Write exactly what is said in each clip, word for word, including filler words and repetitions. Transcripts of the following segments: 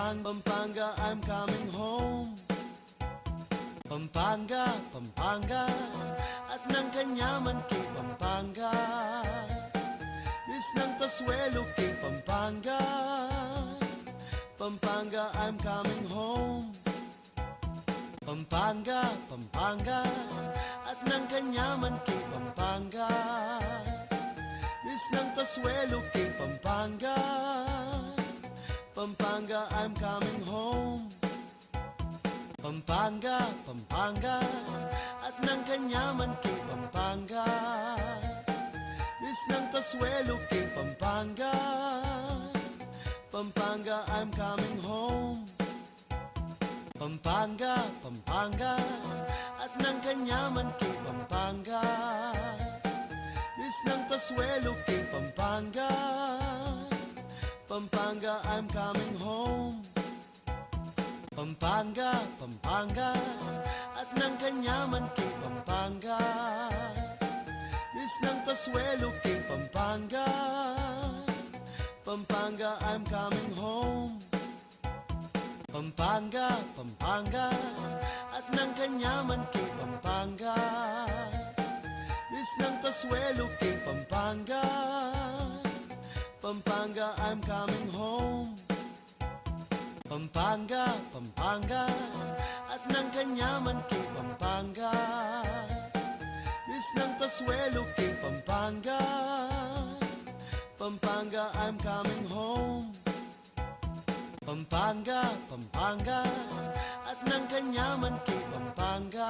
Pampanga, I'm coming home. Pampanga, Pampanga, at nang kanyaman king Pampanga. Miss ng kasuelo king Pampanga. Pampanga, I'm coming home. Pampanga, Pampanga, at nang kanyaman king Pampanga. Miss ng kasuelo king Pampanga. Pampanga, I'm coming home. Pampanga, Pampanga, at nang kanyaman king Pampanga. Miss ng kasuelo king Pampanga. Pampanga, I'm coming home. Pampanga, Pampanga, at nang kanyaman king Pampanga. Miss ng kasuelo king Pampanga. Pampanga, I'm coming home. Pampanga, Pampanga, at nang kanyaman king Pampanga. Miss ng kasuelo king Pampanga. Pampanga, I'm coming home. Pampanga, Pampanga, at nang kanyaman king Pampanga. Miss ng kasuelo king Pampanga. Pampanga, I'm coming home. Pampanga, Pampanga, at nang kanyaman king Pampanga. Miss ng kasuelo king Pampanga. Pampanga, I'm coming home. Pampanga, Pampanga, at nang kanyaman king Pampanga.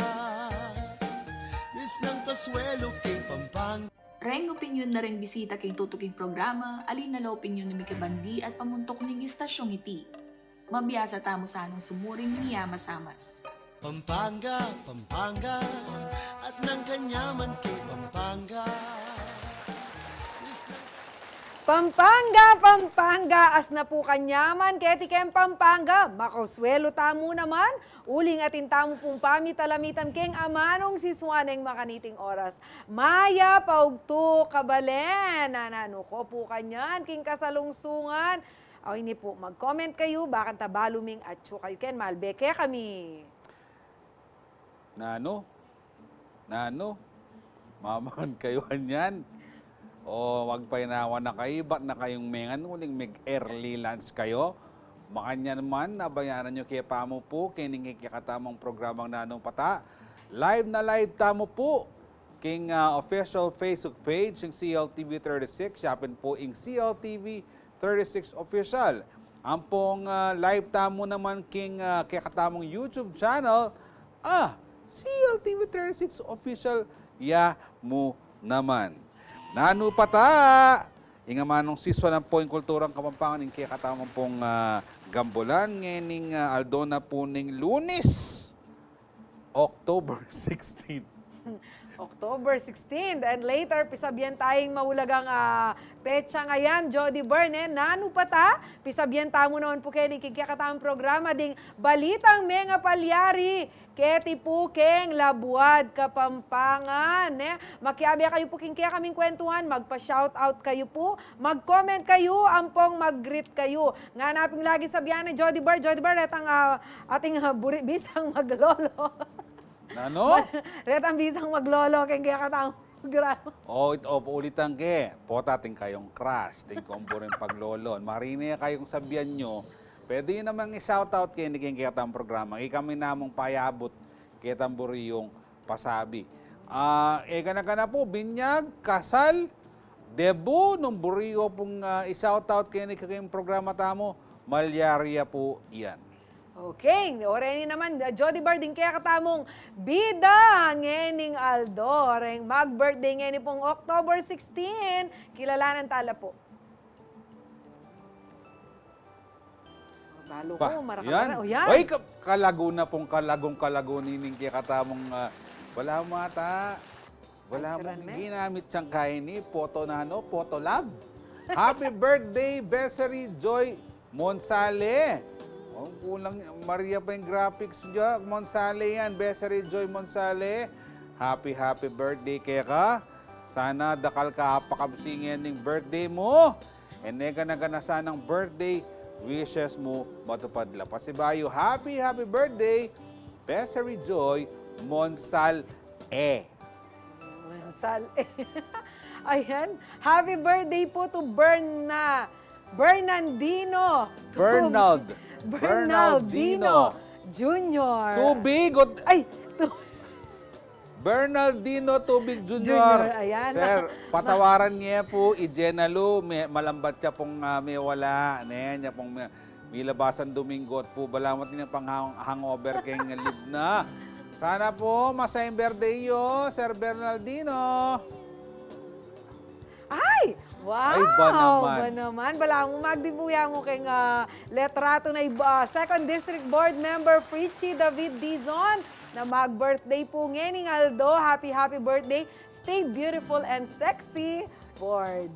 Miss ng kasuelo king Pampanga. Reng opinyon na reng bisita king tutuking programa, ali na la opinyon ning mikibandi at pamuntuk ning istasyong iti. Mabiasa tamu sanang sumuring miyamasamas. Pampanga, Pampanga, at nang kanyaman king Pampanga. Pampanga, Pampanga, asna pu kanyaman keti keng Pampanga, makasuelo tamu naman, uling atin tamu pung pamitalamitan keng amanung sisuan ning makaniting oras. Mayap a ugtu, kabalen, nanu ko pu kanyan king kasalungsungan. O, ini pu, mag-comment kayu, bakanta balu ming atyu kayu ken malbe kekami. Nanu? Nanu? Mamangan kayu kanyan? O, magpainawa na kayu, bat na kayung mengan, uling mig-early lunch kayu? Makanyan man, abayanan yu ke pamu pu keni king kekatamung programang Nanu Pata. Live na live tamu pu king, ah, official Facebook page ning C L T V thirty-six, ya pin pu ing C L T V thirty-six Official. Ampong, ah, live tamu naman king, ah, kekatamung YouTube channel, ah, C L T V thirty-six Official, ya mu naman. Nanu Pata! Ing amanung sisuan pu ning kulturang Kapampangan, ing kekatamung pung, ah, gambulan ngening, ah, aldo na pu ning Lunis, October sixteen. October sixteen, and later, pisabian tayung maulagang, ah, petsa ngayan, Jody Byrne, nanu Pata, pisabian tamu naman pu keni king kekatamung programa ding balitang mengapalyari keti pu keng labuad Kapampangan, ne? Makiabe kayu pu king kekaming kwentuhan, magpa-shoutout kayu pu, mag-comment kayu, ampong mag-greet kayu. Ngana pin lagi sabian nang Jody Byrne, Jody Byrne, retang, ah, ating, ah, buri-, bisang maglolo. Nanu? Retang bisang maglolo keng kekatamung programa. O, it-, o, ulitan ke, pota atin kayung crush, atin kayung buring paglolo. Marine kayung sabian yu, pwede yu namang i-shoutout keni king kekatamung programa. Ikami namung payabut ketang buri yung pasabi. Ah, e, gana-gana pu, binyag, kasal, debu, nung buri yu pung, ah, i-shoutout keni king programa tamu, malyari ya pu yan. Okay, o reni naman, ah, Jody Byrne, ding kekatamung bida ngening aldo, reng mag-birthday ngeni pung October sixteen, kilalanan tala pu. Balu ko, marakal yan. O, yan. Ay, ka-, kalagu na pung kalagung kalagu nining kekatamung, ah, wala mu ata. Wala mu ginamit yang kaini, photo nanu, photo lab. Happy birthday, Bessery Joy Monsale. O, kulang, Maria pa yung graphics niya. Monsale yan, Bessery Joy Monsale. Happy, happy birthday keka. Sana dakal ka apakabsi ngening birthday mu. E ne gana-gana sanang birthday wishes mu matupad la. Pasibayu, happy, happy birthday, Peseri Joy Monsal E. Monsal E. Ayan. Happy birthday po to Berna, Bernandino. Bernald. Bernaldino Bernaldino. Junior. Tubig. Ot-, ay, tu- Bernaldino Tubig Junior. Junior, ayan. Sir, patawaran ye pu, i Jenna Lu, me-, malambat ya pung, ah, mewala, ne, ya pung me-, milabasan Domingo, at pu, balamu atin yang pang hang-, hangover keng leave na. Sana pu, masayang birthday yu, Sir Bernaldino. Ay! Wow! Ay, ba naman? Ba naman? Balamu magdibu ya mu keng, ah, litrato na iba. Second District Board Member Fritchie David Dizon na mag-birthday pu ngening aldo. Happy, happy birthday. Stay beautiful and sexy, Board.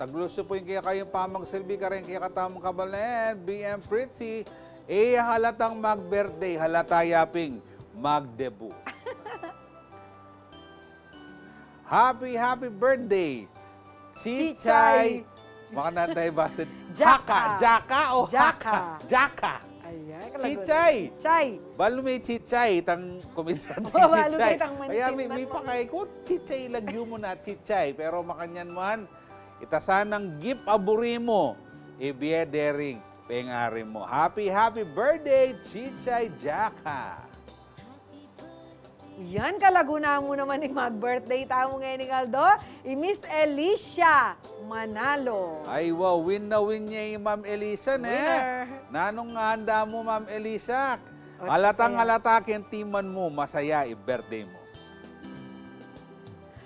Taglus yu pu ing kekayung pamagsilbi kareng kekatamung kabalet, B M Fritzy. E halatang mag-birthday, halata ya ping magdebu. Happy, happy birthday, Chichay. Chichay. Makanyan tayu basit. Jaka. Haka, Jaka o Jaka. Haka? Jaka. Ayan, kalaguan. Chichay. Chichay. Balu me Chichay, itang kuminsan. Oh, balu Chichay. Itang kaya manitin mi, man mi mo. Pakay ku, Chichay lagyu mu na, Chichay. Pero makanyan man, ita sanang gift a buri mu, ibie dering pengari mu. Happy, happy birthday, Chichay Jaka. Yan, kalaguan mu naman ing mag-birthday tamu ngening aldo, i Miss Alicia Manalo. Ay, wow, win na win ya i Ma'am Alicia, ne? Winner. Nanung anda mu, Ma'am Alicia? Ot, alatang alata keng timan mu, masaya i birthday mu.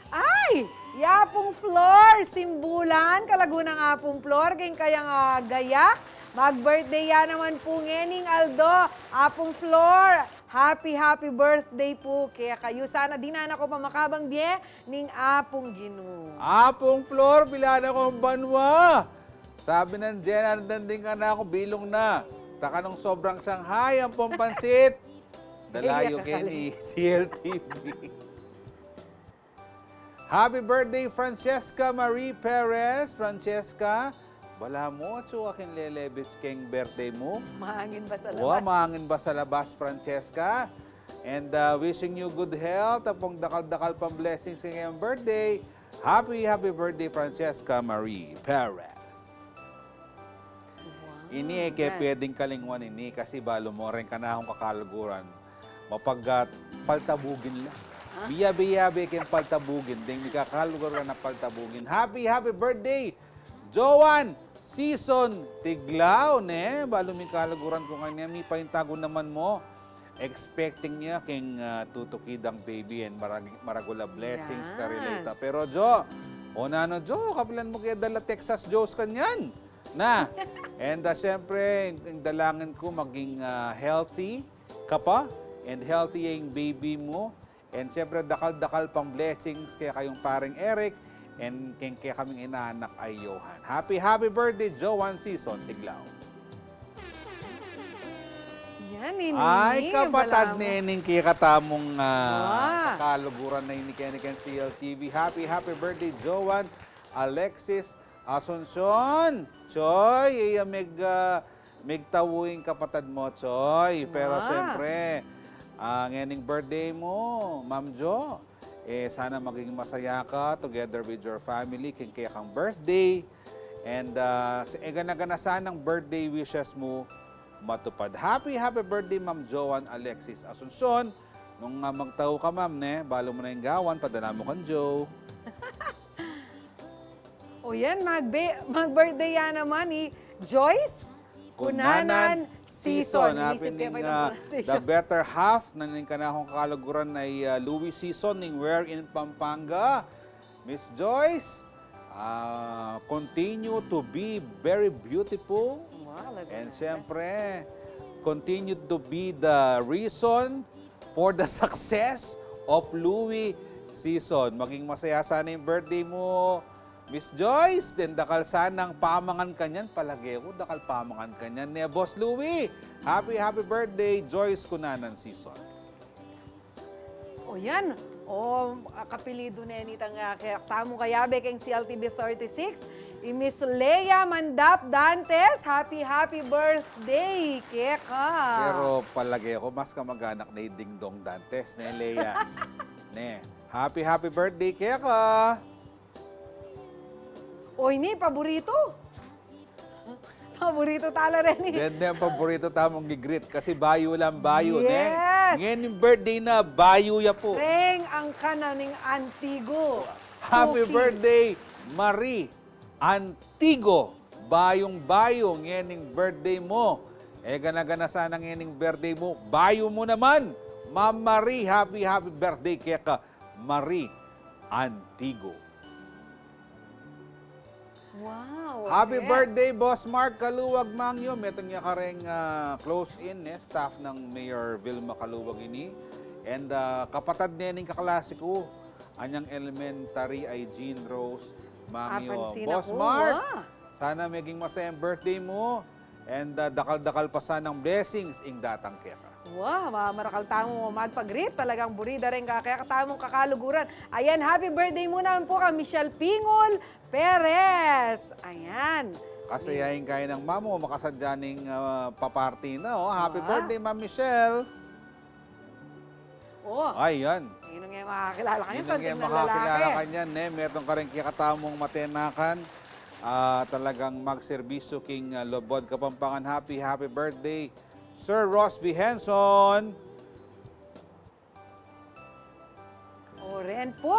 Ay! I Apung Flor Simbulan, kalaguan nang Apung Flor, keng kayang, ah, gayak. Mag-birthday ya naman pu ngening aldo. Apung Flor, happy, happy birthday pu kekayu. Sana dinan na ko pa makabang bie ning Apung Ginu. Apung Flor, pilan na kung banwa? Sabi nang Jenna, danding ka na, aku bilung na. Taka nung sobrang Shanghai, ampong pansit. Dalayu keni C L T V. Happy birthday, Francesca Marie Perez. Francesca, balamu atsu ka king lelebits keng birthday mu. Mahangin ba sa labas? Wa, mahangin ba sa labas, Francesca? And, uh, wishing you good health, ampong dakal-dakal pang blessings keng kekang birthday. Happy, happy birthday, Francesca Marie Perez. Wow. Ini e ke pwedeng kalingwan ini kasi balu mu reng kanakung kakaluguran, mapag-, ah, paltabugin la. Ah. Miyabe-yabe keng paltabugin, deng mikakaluguran a paltabugin. Happy, happy birthday, Joan Season Tiglao, ne? Balu ming kaluguran ku kanyan, mipaintagu naman mu. Expecting ya keng, ah, tutukidang baby and marag-, maragul a blessings karela ita. Pero, Jo, o nanu, Jo, kapilan mu ke dala Texas Joes kanyan? Na. And, ah, siyempre, ing dalangin ku maging, ah, healthy ka pa and healthy ya ing baby mu. And siyempre, dakal-dakal pang blessings kekayung pareng Eric and keng kekaming inanak a i Johan. Happy, happy birthday, Joan Season Tiglao. Yan, ini, ay, ini, kapatad balamu. Nening kekatamung, ah, wa, kakaluguran na ini keni keng C L T V. Happy, happy birthday, Joan Alexis Asuncion. Choy, iya meg, ah, megtawu ing kapatad mu, Choy. Pero, wa, siyempre, ah, ngening birthday mu, Ma'am Jo, e, sana maging masaya ka together with your family keng kekang birthday. And, ah, s-, e, gana-gana sanang birthday wishes mu matupad. Happy, happy birthday, Ma'am Joan Alexis Asuncion. Nung, ah, magtau ka, Ma'am, ne, balu mu na ing gawan, padala mu kang Jo. O yan, magbe-, mag-birthday ya naman i Joyce Cunanan Season. Happy ning, ah, the better half na ning kanakung kakaluguran a i, ah, Louis Season ning Where in Pampanga. Miss Joyce, ah, continue to be very beautiful. Wow, lagu na. And siyempre, continue to be the reason for the success of Louis Season. Maging masaya sana ing birthday mu, Miss Joyce, then dakal sanang pamangan kanyan, palage ku, dakal pamangan kanyan. Ne, Boss Louie, happy, happy birthday, Joyce Cunanan Season. O yan, o, ah, kapilidu ne nitang, ah, kaya tamu kayabe keng C L T V thirty-six, I Miss Lea Mandap Dantes, happy, happy birthday keka. Pero palage ku, mas kamag-anak ne i Dingdong Dantes, ne, Lea? Ne. Happy, happy birthday keka. Oy, ni, paborito. Paborito tala reni. Deng, deng paborito tamung gi-greet. Kasi bayu lang bayu, ne? Yes. Ngening birthday na, bayu ya pu. Reng angkan na ning Antigo. Happy birthday, Marie. Antigo, bayung-bayu ngening birthday mu. E gana-gana sana ngening birthday mu, bayu mu naman. Ma'am Marie, happy, happy birthday keka, Marie Antigo. Wow, happy birthday, Boss Mark Kaluwag Mangyo. Metung ya kareng, ah, close-in, eh, staff nang Mayor Vilma Kaluwag ini. And, ah, kapatad ne ning kaklase ku, anyang elementary, ay Jean Rose Mangyo. Boss Mark, sana meging masaya ing birthday mu. And, ah, dakal-dakal pa sanang blessings ing datang keka. Wa, ma-, marakal tamu magpa-greet. Talagang buri da reng keka tamung kakaluguran. Ayan, happy birthday mu naman pu kang Michelle Pingol Perez. Ayan. Kasi ayan kaya nang mamu, makasadya ning, ah, pa-party na, oh. Happy birthday, Ma'am Michelle. Oh. Ay, yan. Ninung e makakilala kanyan, ninung e makakilala kanyan, ne? Metung kareng kekatamung matenakan, ah, talagang magserbisyu king, ah, lubud Kapampangan. Happy, happy birthday, Sir Ross Vihenson. O, ren pu,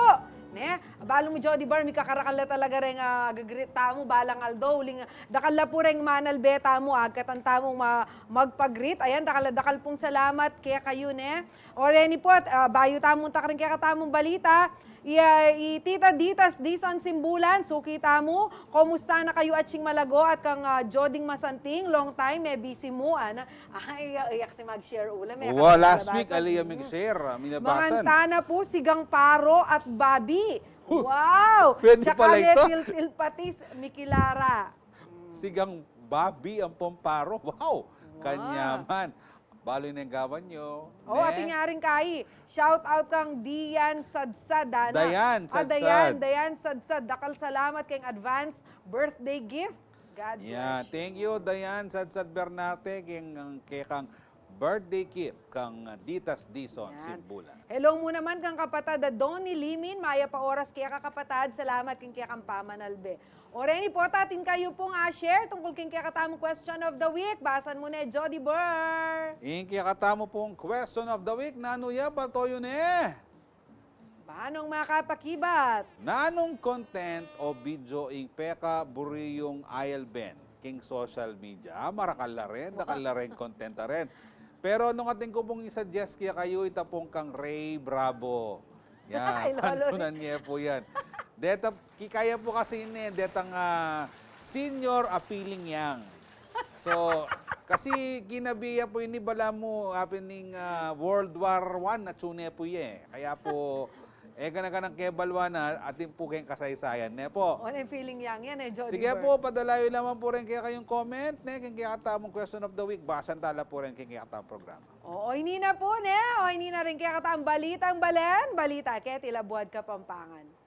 ne? Balu mu, Jody Bar, mikakarakal la talaga reng, ah, gagreet tamu balang aldo, uling dakal la pu reng manalbe tamu, agkatan tamung ma-, magpa-greet. Ayan, dakal, dakal pung salamat kekayu, ne? O, reni pu, ah, bayu tamu munta kareng kekatamung balita, i, ah, i Tita Ditas Dison Simbulan, suki tamu, kumusta na kayu atsing Malago at kang, ah, Joding Masanting, long time, e, busy mu, ana. Ay, iya, iya kasi mag-share ulam, e. Wa, last week, ali ya mag-share, ah, minabasan. Manganta na pu, sigang paro at babi. Wow! Pwede pala ito. Tsaka me tiltil patis, mikilara. Sigang babi ampong paro. Wow! Kanyaman. Balu neng gawan yu. O, ne? Atin ya rin kai. Shout out kang Dian Sadsad, ana. Dayan Sadsad. Ah, Dayan, Dayan Sadsad. Dakal salamat keng advance birthday gift. God bless you. Thank you, Dayan Sadsad Bernate, keng, keng kekang birthday gift kang, ah, Ditas Dison Simbulan. Hello mu naman kang kapatad a Donny Limin, mayap a oras keka kapatad, salamat keng kekang pamanalbe. O reni pu, atin kayu pung, ah, share tungkul keng kekatamung question of the week. Basan mu ne, Jody Burr. Ing kekatamu pung question of the week, nanu ya, patoyu ne? Ba, nung makapakibat? Nanung content o video ing pekaburi yung Ael Ben king social media? Ah, marakal la rin, dakal la rin content a rin. Pero nung atin ku pung i-suggest kekayu, ita pung kang Ray Bravo. Yan, ay, lolo, kantunan ne pu yan. Deta, kikaya pu kasi ini, detang, ah, senior a feeling yang. So, kasi kinabi ya pu ini, balamu, apin ning, ah, World War One, atsu ne pu ye. Kaya pu, e, gana-ganang kebaluan na, atin pu keng kasaysayan ne pu. O, ne feeling yang yan, e, Jody Burr. Sige pu, padala yu lamang pu rin kekayung comment, ne, keng kekatamung question of the week, basan tala pu rin keng kekatamung programa. O, o, ini na pu, ne? O, ini na rin kekatamung balitang balen, balita keti Labuad Kapampangan.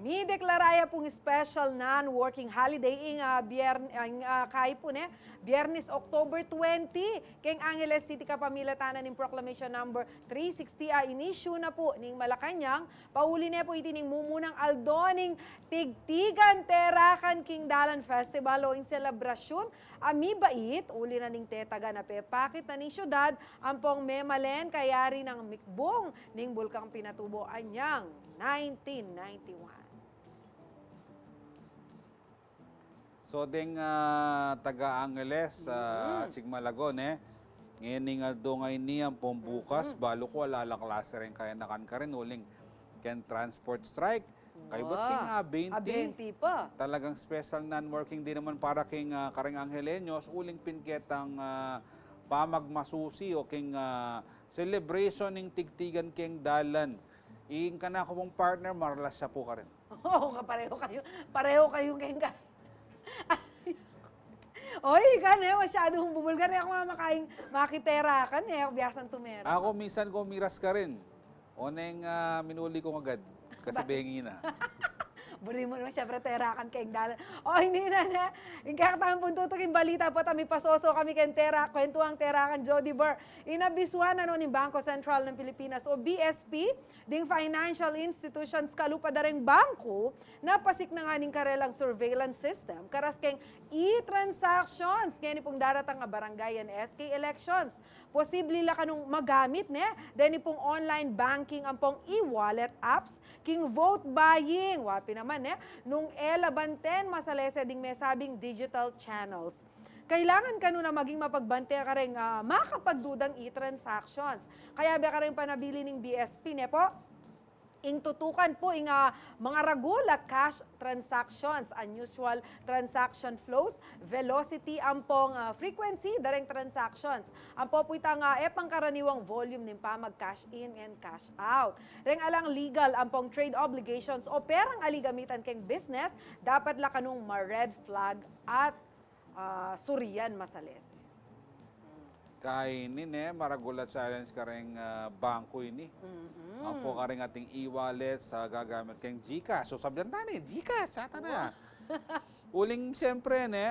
Mideklara ya pung special non-working holiday ing, ah, Bier-, ing, ah, kai pu, ne? Biernes, October twenty, keng Angeles City kapamilatan na ning Proclamation Number three sixty a inisyu na pu ning Malacañang, pauli ne pu iti ning mumunang aldo ning Tigtigan Terakan king Dalan Festival o ing selebrasyun a mibait, uli na ning tetagan a pepakit na ning syudad ampong memalen kayari nang mikbung ning Bulkang Pinatubo anyang nineteen ninety-one. So, deng, ah, taga Angeles, ah, atsing Malago, ne? Ngening aldo ngeni ampong bukas, balu ku ala lang klase ring kayanakan karin, uling keng transport strike. Kaybat king, ah, twenty. Ah, twenty pa. Talagang special non-working day naman para king, ah, karing Angeleños, uling pin ketang, ah, pamagmasusi o king, ah, celebration ning Tigtigan keng Dalan. Ing kanaku pung partner, marlas ya pu karin. Oo, kapareho kayu. Pareho kayu keng ka-, Oy, ika ne, masyadu kung bubulgar. E ku mamakaing makiterakan e, biasang tumera. Aku minsan ku miras karin. O neng, ah, minuli kung agad. Kasi bengi na. Buri mu naman, siyempre, terakan keng dalan. O, ini na ne. Ing kekatamu pung tutuking balita, pota mipasoso kami keng tera, kwentuang terakan, Jody Bar. Inabisuan na no ning Bangko Sentral ng Pilipinas o B S P, ding financial institutions kalupa da reng bangku, na pasik na ngana ning karelang surveillance system karas keng e-transactions ngeni pung daratang a barangay and S K elections. Posible la kanung magamit ne deni pung online banking ampong e-wallet apps king vote buying. Wa pin naman ne, nung e la banten masalese ding mesabing digital channels. Kailangan kanu na maging mapagbante kareng, ah, makapagdudang e-transactions. Kayabe kareng panabilin ning B S P, ne po? Ing tutukan pu ing, ah, mangaragul a cash transactions, unusual transaction flows, velocity ampong, ah, frequency da reng transactions. Ampo pu itang, ah, e pangkaraniwang volume ning pamag-cash in and cash out. Reng alang legal ampong trade obligations o perang ali gamitan keng business, dapat la kanung ma-red flag at ah, surian masalese. Kaya ini ne, maragul a challenge kareng, ah, bangku ini. Mm-mm. Ampo kareng ating e-wallet a gagamit keng GCash. So, sabian ta ne, GCash, ata na. Uling, siyempre ne,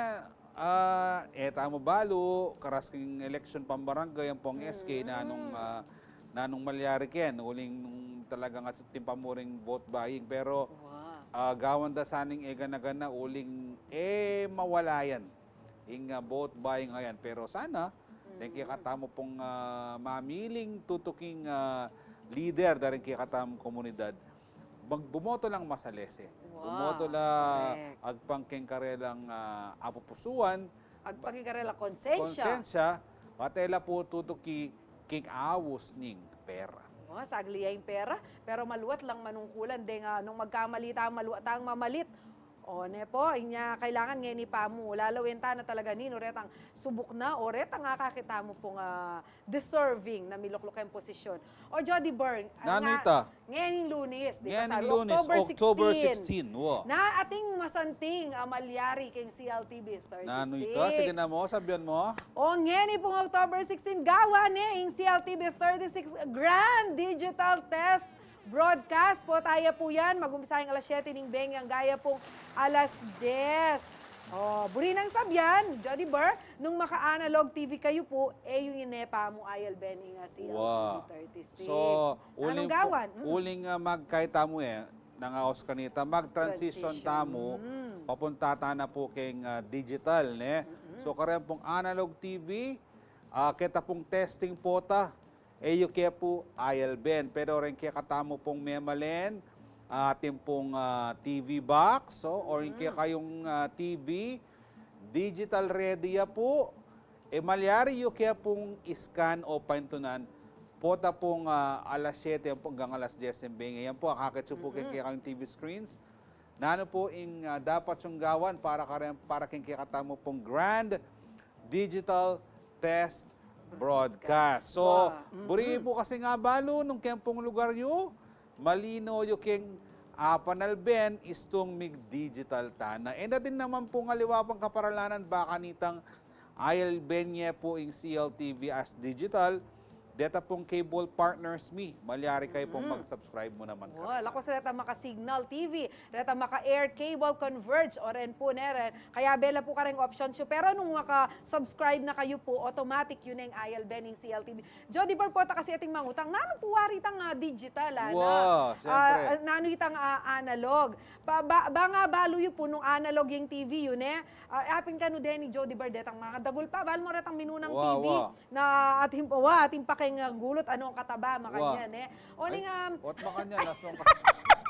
ah, e tamu balu, karas keng eleksyon pambarangay, ampong S K, nanung, ah, nanung malyari ken, uling nung talagang atin pa mu ring vote buying. Pero, ah, gawan da saning e gana-gana, uling e mawala yan. Ing, ah, vote buying a yan. Pero sana, deng kekatamu pung, ah, mamiling tutuking, ah, lider da ring kekatamung komunidad, mag-, bumoto lang masalese. Bumoto la agpang keng karelang, ah, apupusuan, agpang keng karelang konsensya. Konsensya, at e la pu tutuki king aus ning pera. O, sagli ya ing pera, pero maluat lang manungkulan deng, ah, nung magkamali ta, maluat tang mamalit. O, ne po, inya kailangan ngeni pa mu, lalawen ta na talaga ninu retang subuk na, o retang akakit tamu pung, ah, deserving na milukluk keng posisyon. O, Jody Byrne, nanu ita? Ngening Lunes, di ba? Ngening Lunes, October sixteen, wa. Na ating masanting a malyari keng C L T V thirty-six. Nanu ita? Sige na mu, sabian mu. O, ngeni pung October sixteen, gawan ne ing C L T V thirty-six Grand Digital Test Broadcast. Pota ya pu yan, mag-umpisa yang alas siyete ning bengi angga ya pung alas dyes. O, buri nang sabian, Jody Byrne, nung maka-analog T V kayu pu, e yu ine pa mu ailben ing, ah, C L T V thirty-six. So, uling, uling, ah, magkayta mu e, nangaus kanita, mag-transition tamu, papunta ta na pu keng, ah, digital, ne? So, kareng pung analog T V, ah, keta pung testing pota, e yu ke pu ailben. Pero reng kekatamu pung memalen, ah, atin pung, ah, T V box, o, o reng kekayung, ah, T V, digital ready ya pu, e malyari yu ke pung i-scan o paintunan, pota pung, ah, alas siyete ampong anggang alas dyes ning bengi. Yan pu, akakit yu pu keng kekayung T V screens. Nanu pu ing, ah, dapat yung gawan para kare-, para keng kekatamu pung Grand Digital Test Broadcast. So, buri pu kasing abalu nung keng pung lugar yu, malino yu keng apanalben, istung mig-digital ta na. E na din naman pung aliwa pang kaparalanan, baka nitang ailben ye pu ing C L T V as digital, deta pung cable partners mi, malyari kayu pung mag-subscribe mu naman karela. Wa, lakwas reta maka-Cignal T V, reta maka-Air Cable Converge, o ren pu, ne, ren. Kayabe la pu kareng options yu. Pero nung maka-subscribe na kayu pu, automatic yu neng ailben ing C L T V. Jody Byrne, pota kasi ating mangutang, nanu pu wari itang, ah, digital, ana? Wa, siyempre. Ah, nanu itang, ah, analog? Pa, ba, bang abalu yu pu nung analog ing T V yu, ne? Ah, apin kanu deni, Jody Byrne, detang madagul pa, balu mu retang minunang T V na atin pa, wa, atin pa keng, ah, gulut, anu, kataba, makanyan, e. O, ning, um, ot makanyan, astung ka-,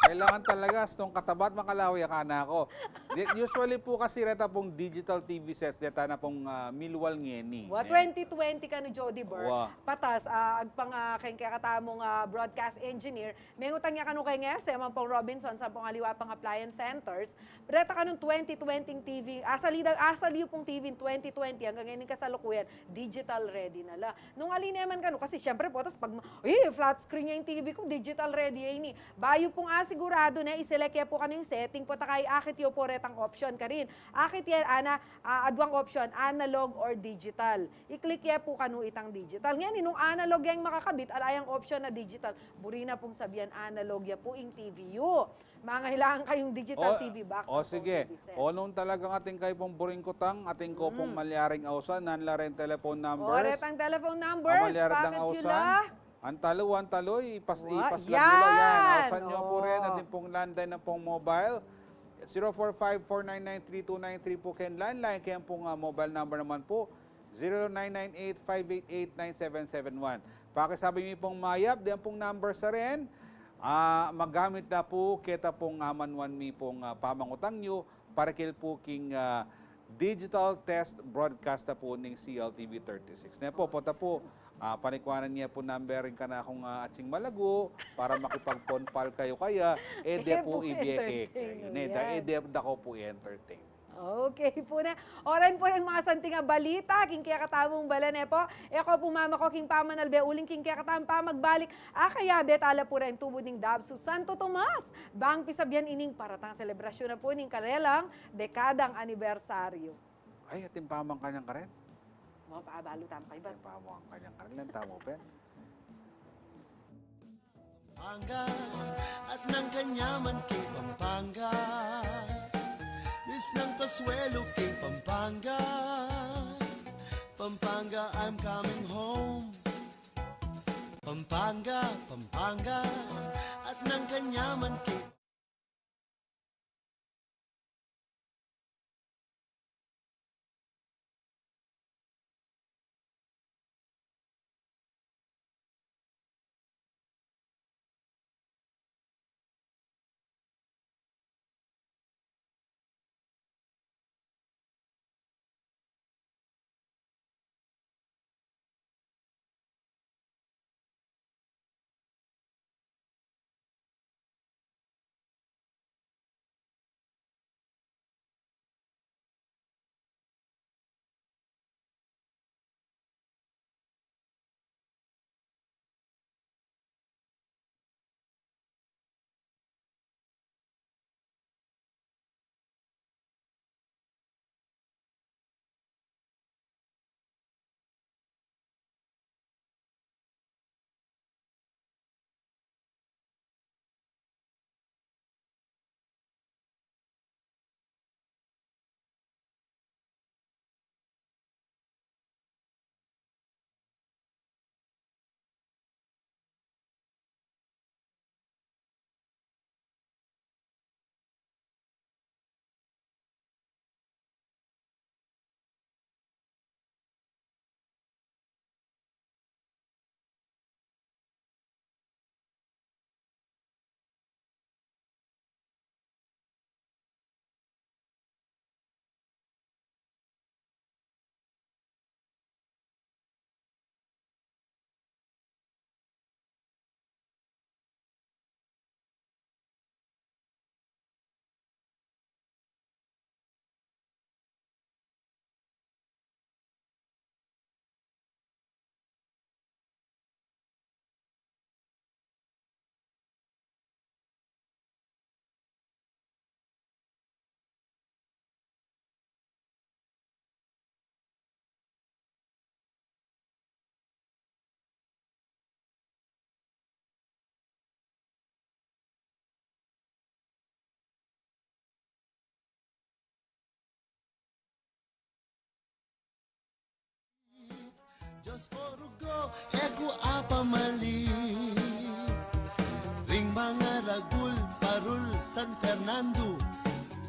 kailangan talaga astung kataba at makalawi a kanaku. Di, usually pu kasi reta pung digital T V sets, deta na pung, ah, milwal ngeni, wa, e. Twenty twenty kanu, Jody Byrne. Wa. Patas, ah, agpang, ah, keng kekatamung, ah, broadcast engineer, mengutang ya kanu keng S M ampong Robinsons ampong aliwa pang appliance centers, reta kanung twenty twenty ing T V, asal yu da, asal yu pung T V twenty twenty anggang ngening kasalukuyan, digital ready na la. Nung ali naman kanu, kasi siyempre, potas pag ma-, e, flat screen ya ing T V ku, digital ready ya ini. Bayu pung asig- siguradu ne, i-select ye pu kanu ing setting, pota kay akit yu pu retang option karin. Akit ye, ana, ah, adwang option, analog or digital. I-click ye pu kanu itang digital. Ngeni, nung analog yang makakabit, ala yang option na digital. Buri na pung sabian analog ya pu ing T V yu. Mangailangan kayung digital O, T V box o, ampong sige. T V set. O, nung talagang atin kayu pung buring kutang, atin ko pung Mm. malyaring ausan, nan la ring telephone numbers. O, retang telephone numbers, O, malyari dang pakit yu ausan. La. Antalu, antalu, ipas-, Wa-, ipas la yan. Yan, ausan yu pu rin, O. atin pung landline na pung mobile. Zero four five four nine nine three two nine three pu king landline, king pung, ah, mobile number naman pu, zero nine nine eight five eight eight nine seven seven one. Pakisabi mi pung mayap, deng pung number sa rin, ah, magamit na pu keta pung amanuan mi pung, ah, pamangutang yu, parakil pu king, ah, digital test broadcast na pu ning C L T V thirty-six. Ne pu, pota pu, ah, panikwanan ye pu number ing kanakung, ah, atsing malagu para makipag-phone pal kayu kaya, e de pu ibie ke kayu. Entertain, ne, da, yan. E de, da ko pu entertain. Okay pu ne. Oran pu ring masanting a balita king kekatamung balen, e pu. E ko pu mamako king pamanalbe uling king kekatamung pamagbalik. Akayabe tala pu ring tubud ning Dabsu Santo Tomas, bang pisabian ining paratang selebrasyun na pu ning karelang dekadang anibersaryu. Ay, atin pa mang kanyang karen. Mga paabalu tamu kaybat. Atin pa mang kanyang karen, lang tamu pen. Pampanga at nang kanyaman king Pampanga. Miss ng Consuelo king Pampanga. Pampanga, I'm coming home. Pampanga, Pampanga at nang kanyaman king Diyos ko rugo, e ku apamali ring mangaragul parul San Fernando.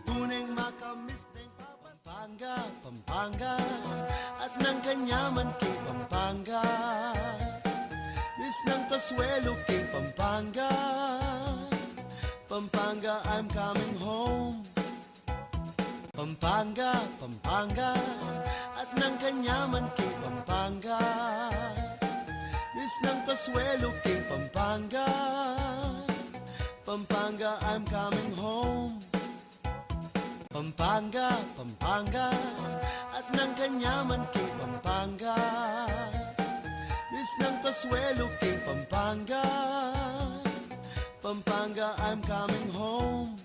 Tuneng makamiss deng papa. Pampanga, Pampanga at nang kanyaman king Pampanga. Miss ng Consuelo king Pampanga. Pampanga, I'm coming home. Pampanga, Pampanga at nang kanyaman king Pampanga. Miss ng Consuelo king Pampanga. Pampanga, I'm coming home. Pampanga, Pampanga at nang kanyaman king Pampanga. Miss ng Consuelo king Pampanga. Pampanga, I'm coming home.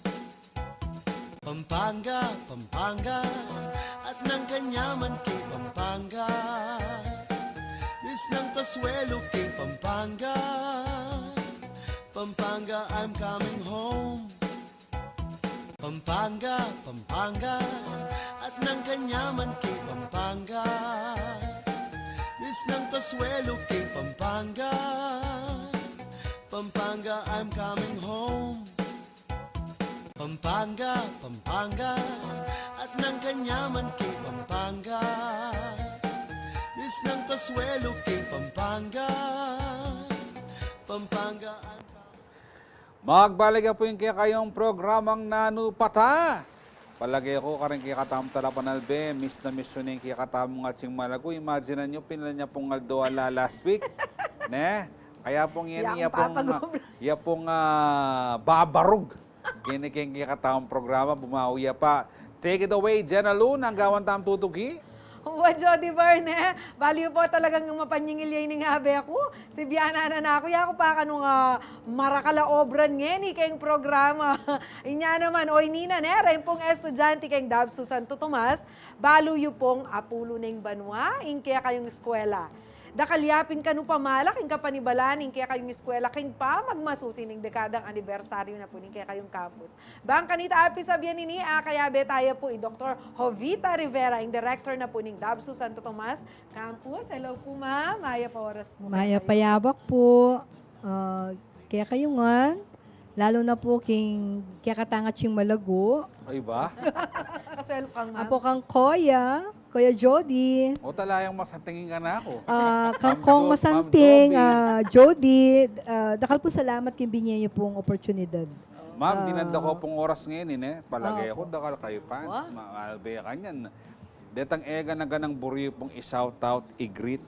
Pampanga, Pampanga, at nang kanyaman king Pampanga. Miss ng Consuelo king Pampanga. Pampanga, I'm coming home. Pampanga, Pampanga, at nang kanyaman king Pampanga. Miss ng Consuelo king Pampanga. Pampanga, I'm coming home. Pampanga, Pampanga, at nang kanyaman king Pampanga. Miss ng Consuelo king Pampanga. Pampanga, I'm coming. Magbalik ya pu ing kekayung programang Nanu Pata. Palage ku karing kekatamung talapanalbe, miss na miss yu ne ing kekatamung atsing malagu. Imagine yu, pinili na pung aldo ala last week. Ne? Kaya pung yan, ya pung, ya pung, ah, babarug. Keni keng kekatamung programa, bumawi ya pa. Take it away, Jenna Lou, nanu ing gawan tamung tutuki? Wa, Jody Verne, bale yu pu talagang mapanyingil ya ining abe ku. Sibianan na ku, ya ku pa kanung, ah, marakal a obra ngeni keng programa. Inya naman, oy nina, ne, reng pung estudyante keng DABSU Santo Tomas, balu yu pung apulu neng banua ing kekayung eskwela. Dakal ya pin kanu pamala king kapanibalan ing kekayung eskwela king pamagmasusi ning dekadang anibersaryu na pu ning kekayung campus. Bang kanita api sabian ini, a, kayabe taya pu i Doktor Jovita Rivera, ing Director na pu ning DABSU Santo Tomas Campus. Hello pu, ma'am. Mayap a oras pu. Mayap a yabak pu, a, kekayu ngan, lalu na pu king kekatang atsing malagu. Ay ba? Kasuelo kang ma'am. Apo kang Koya, Koya Jody. O, talayang masanting ing kanaku. A, kang Ma'am Kong Jo-, Ma'am Masanting, Jody. A, Jody, a, dakal pung salamat king binye yu pung oportunidad. Ma'am, a, dinanda ku pung oras ngeni, ne? Palage ku, dakal kayu fans. Wa. Ma-, albe kanyan. Detang e gana-ganang buri yu pung i-shout out, i-greet.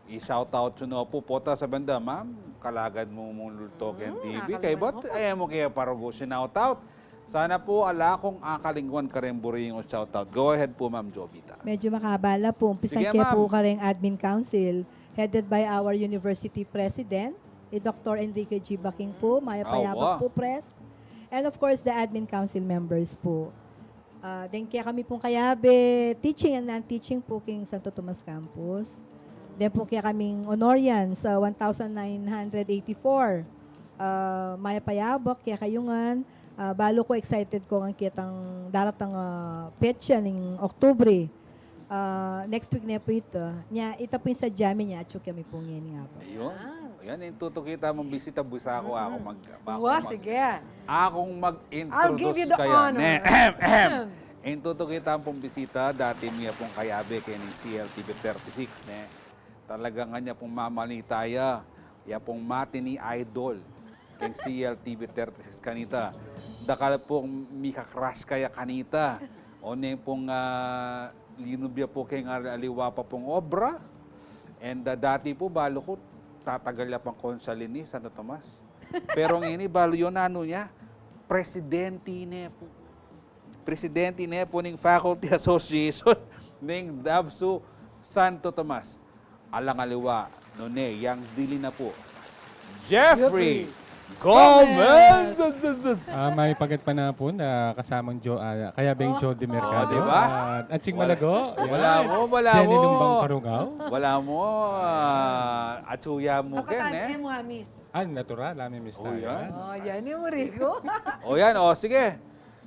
I-shout out yu no pu, pota sabian da, ma'am, kalagad mu mung lulto keng T V. Kaybat, e mu ke parugu si-shout out. Sana pu ala kung akalingwan kareng buri yung shout out. Go ahead pu, Ma'am Jovita. Medyo makaba la pu. Umpisan ke pu kareng Admin Council, headed by our university president, i Doktor Enrique G. Baking pu, mayap a yabak pu, Pres. And of course, the Admin Council members pu. A, deng kekami pung kayabe, teaching and non-teaching pu king Santo Tomas Campus. Deng pu kekaming honorarians, a, one thousand nine hundred eighty-four. A, mayap a yabak kekayu ngan, a, balu ku excited ku ngan ketang daratang, a, petsa ning Oktubre. A, next week ne pu ita. Nya, ita pu ing sadya mi nya, atsu kami pu ngeni ngaba. Ayun. Ayan, ing tutuki tamung bisita, busa ku, aku mag-, aku mag-, sige. Akung mag-introduce kaya, ne? Ing tutuki tamung bisita, dati mi ya pung kayabe keni C L T V thirty-six, ne? Talaga ngan ya pung mamalita ya, ya pung matini idol keng C L T V thirty-six kanita. Dakal pung mika-crush kaya kanita. O neng pung, a, linub ya pu keng ali-, aliwa pa pung obra. And, a, dati pu, balu ku, tatagal ya pang konsal ini, Santo Tomas. Pero ngeni, balu yu nanu ne, presidente ne pu. Presidente ne pu ning Faculty Association ning DABSU Santo Tomas. Alang aliwa, nune, yang dili na pu, Jeffrey Gomez! Gomez! A, mayap a gatpanapun, a, kasamang Jo-, a, kayabeng Jody Mercado. O, di ba? At, atsing malagu, wala mu, wala mu. Jenny Lumbang Parugaw. Wala mu, a, atsu ya mu ken, e? Kapatad mu, a, miss. A, natural, a, mi miss tayo. O, yan. O, yan, o, sige.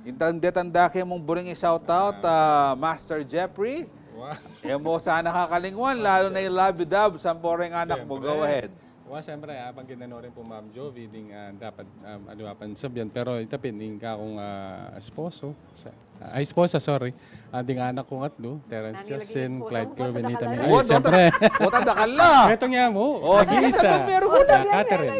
Ing tanda-tanda ke mung buring i-shout out, a, Master Jeffrey. Wa. E mu sana kakalingwan, lalu na ing Labi Dab, samporeng anak mu. Go ahead. Wa, siyempre, a, banggit na no rin pu Ma'am Jovie, ding, a, dapat, a, aliwa pang sabian. Pero ita pin, ing kakung, a, esposo, sa-, a, esposa, sorry. A, ding anak kung atlu, Terence Justin, Clyde Kerwin, Nathan Miguel. Wa, siyempre. Wa, dakal la. Betong ya mu. O, sige, sabian mu, meron mu na. Catherine.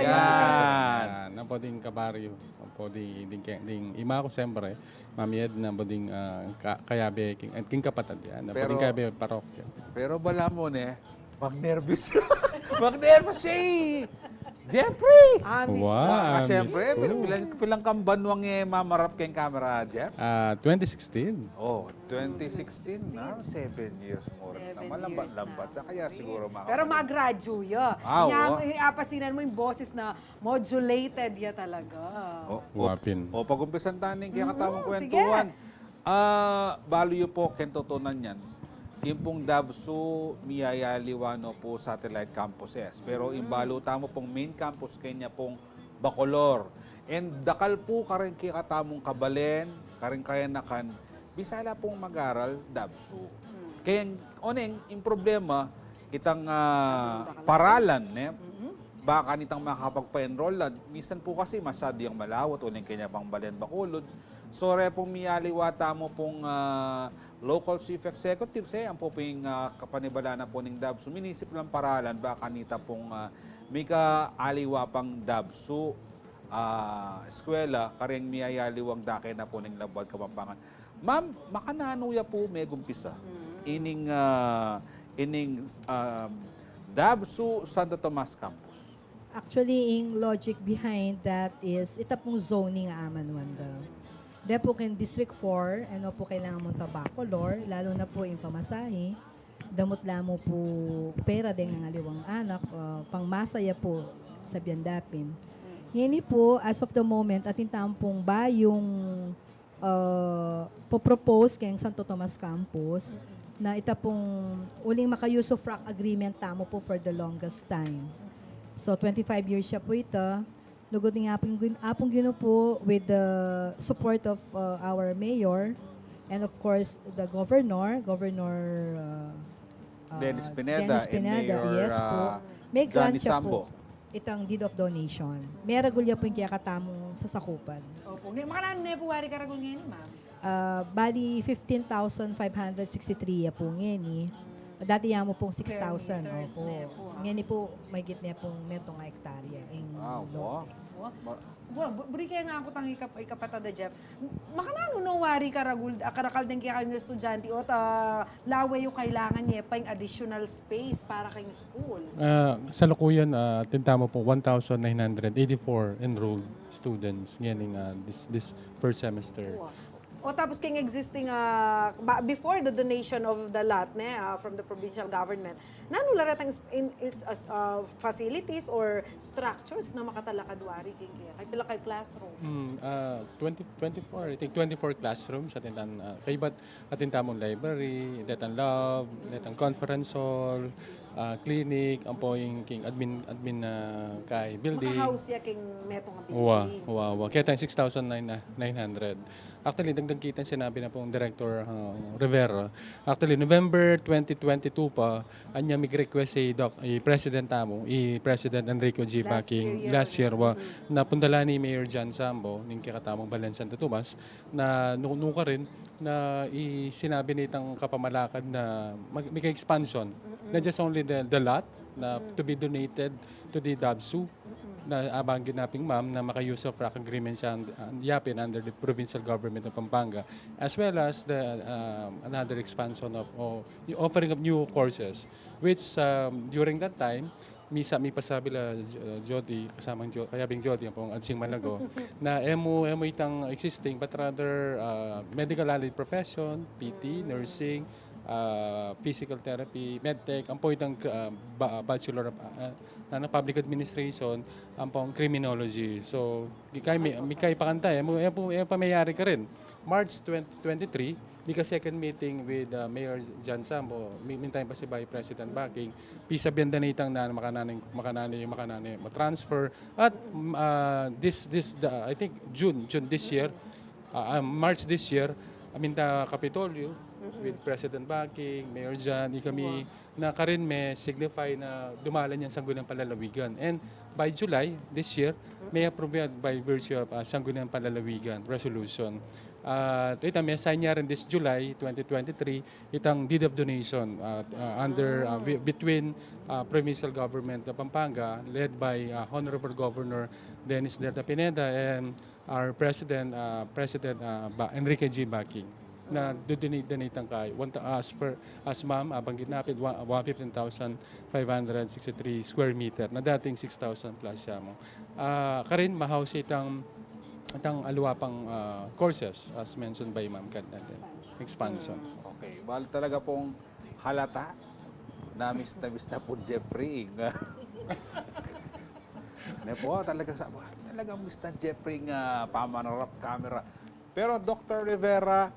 Yan. Ampo ding kabaryo. Ampo ding, ding, ding ima ku, siyempre. Mami Edna, ampo ding, a, ka-, kayabe, king, king kapatad ya. Ampo ding kayabe parokya. Pero bala mu ne, magnerbiyos. Magnerbiyos siya e. Jeffrey! Amis Wow, na. amis Siyempre, ko. pil- pilang, pilang kamban wang eh, mamarap keng camera, Jeff? Ah, twenty sixteen. Oh, twenty sixteen na. Seven years mo rin Seven naman. years Lambat-lambat na. na. Kaya siguro mga Pero kapatid. Mag-graduate. Ah, Nga, oo. eh, apasinan mo yung boses na modulated ya talaga. Oh, Wapin. O, pag-umpisan tayo ng kaya katamang Mm, kwentuhan. sige. Ah, balu yu po, keng tutunan yan. Yung pong DAVSU, miyayaliwa no po satellite campuses. Pero yung balu tamu pong main campus kanya pong Bacolor. And dakal po karing kekatamung kabalen, karing kayanakan, bisa la pong mag-aral DAVSU. Kaya, oneng, yung problema, itang ah, paralan, ne? Baka nitang makapagpa-enroll na. Minsan po kasi masyado yung malawat, uling kanya pang balen Bacolod. So, re pong miyaliwa tamu pong ah, local chief executive, eh, ang po pong ah, kapanibala na po ning DAVSU, minisip lang paralan, baka nita pong ah, mika aliwa pang DAVSU ah, eskwela, kareng miyayaliwang dake na po ning Labuad Kapampangan. Ma'am, makananu ya po megumpisa ining ah, ining ah, DAVSU Santo Tomas Campus? Actually, ing logic behind that is ita pung zoning a aman wanda. De po keng District four, ano po kailangan mung Bacolor, lalo na po ing pamasahe, damot la mu po pera deng aliwang anak, ah, pangmasa ya po sa biandapin. Ngeni po, as of the moment, atin tamu pung bayung ah, po-propose keng Santo Tomas Campus na ita pung uling maka-usufruct agreement tamu po for the longest time. So, twenty-five years ya po ita. Lugud ning Apung Gin-, Apung Ginu po, with the support of ah, our mayor and of course the governor, Governor ah, ah, Dennis Pineda Dennis and Pineda, Mayor, yes po. ah, May grant Johnny siya Sambo. Po itang deed of donation. Meragul ya po yung kiyakatamung sasakupan. Opo. Ngayon, makananu na po wari karagul ngeni, ma'am? Ah, bali, fifteen thousand five hundred sixty-three ya po ngeni. Dati ya mu pong six thousand. Square meters Opo. na po, ah. Ngeni po, mahigit na pong metung a hektarya. Ing Ah, lote. wow. Wa- Wa, bu- buri kaya nga aku tang ikap, ikapatada, Jeff. Makananu no wari karagul, ah, karakal deng kaya kayong estudyante o ta, lawe yung kailangan niya pa yung additional space para kayong school. Ah, salukuyan, ah, atin tamu po one thousand nine hundred eighty-four enrolled students ngeni, ah, this, this first semester. Wa. O tapos kayong existing, ah, ba- before the donation of the lot, ne, ah, from the provincial government, nanu la retang is, in, is, as, ah, facilities or structures na makatalakad wari kayong kaya? Kaya pila kayo classroom? Hmm, ah, twenty, twenty-four, I think twenty-four classrooms atin tan, ah, kaybat atin tamung library, detang lab, detang conference hall, ah, clinic, ampo yung king admin, admin na kay building. Makahouse ya kayong metung a Wa, building. wa, wa. Kaya tayong six thousand nine hundred. Actually, dagdag kita sinabi na pong Director ah, Rivera. Actually, November twenty twenty-two pa, anya mig-request si Doc, i President tamu, i President Enrico G. Last Baking, year, last yun. Year, wa, na pundalan ni Mayor John Sambo, ning kikatamung Balen Santo Tomas, na nu- nukarin, na i sinabi nitang kapamalakad na mag- mika-expansion. Not just only the, the lot na to be donated to the DAVSU, na abang ginaping ma'am na maka-usufruct agreement siya and, and yapin under the provincial government of Pampanga, as well as the um, another expansion of o yung offering of new courses, which um, during that time, misa mi pasabi la uh, Jody, kasamang Jo- kayabing Jody, ang pong Adsing Malago, na emu, emu itang existing, but rather uh, medical allied profession, P T, nursing, uh, physical therapy, medtech, ang po itang uh, ba- Bachelor of uh, ano, Public Administration, ang pong criminology. So, mikay, mi- mikay pakanta, emu, emu, emu pa mayari karin. March twenty twenty-three, mika second meeting with uh, Mayor John Sambo, mi- mintay pa si Vice President Baking, pisabian da nitang na makanani, makanani, makanani, ma-transfer. At mm, uh, this, this, the, I think June, June this year, uh, uh, March this year, aminta Kapitolyo with President Baking, Mayor John, ikami, na karin me signify na dumalan yang sangguniang palalawigan. And by July this year, me approve yan by virtue of uh, sangguniang palalawigan resolution. At ita me sign niya rin this July twenty twenty-three itang deed of donation uh, uh, under uh, wi- between uh, provincial government of Pampanga led by uh, Honorable Governor Dennis Delta Pineda and our President uh, President uh, ba- Enrique G. Baking. na do-donate, donate ang kay one, as per, as ma'am, ah, banggit na pin, wa-, one fifteen thousand five hundred sixty-three square meter na dating six thousand plus ya mo. Ah, karin, ma-house itang, itang aliwa pang, ah, courses as mentioned by ma'am kanina. Expansion. Okay. Well, talaga pong halata na miss na miss na po Jeffrey. Ne po, talagang sa, talagang miss na Jeffrey nga pamanarap camera. Pero Doctor Rivera,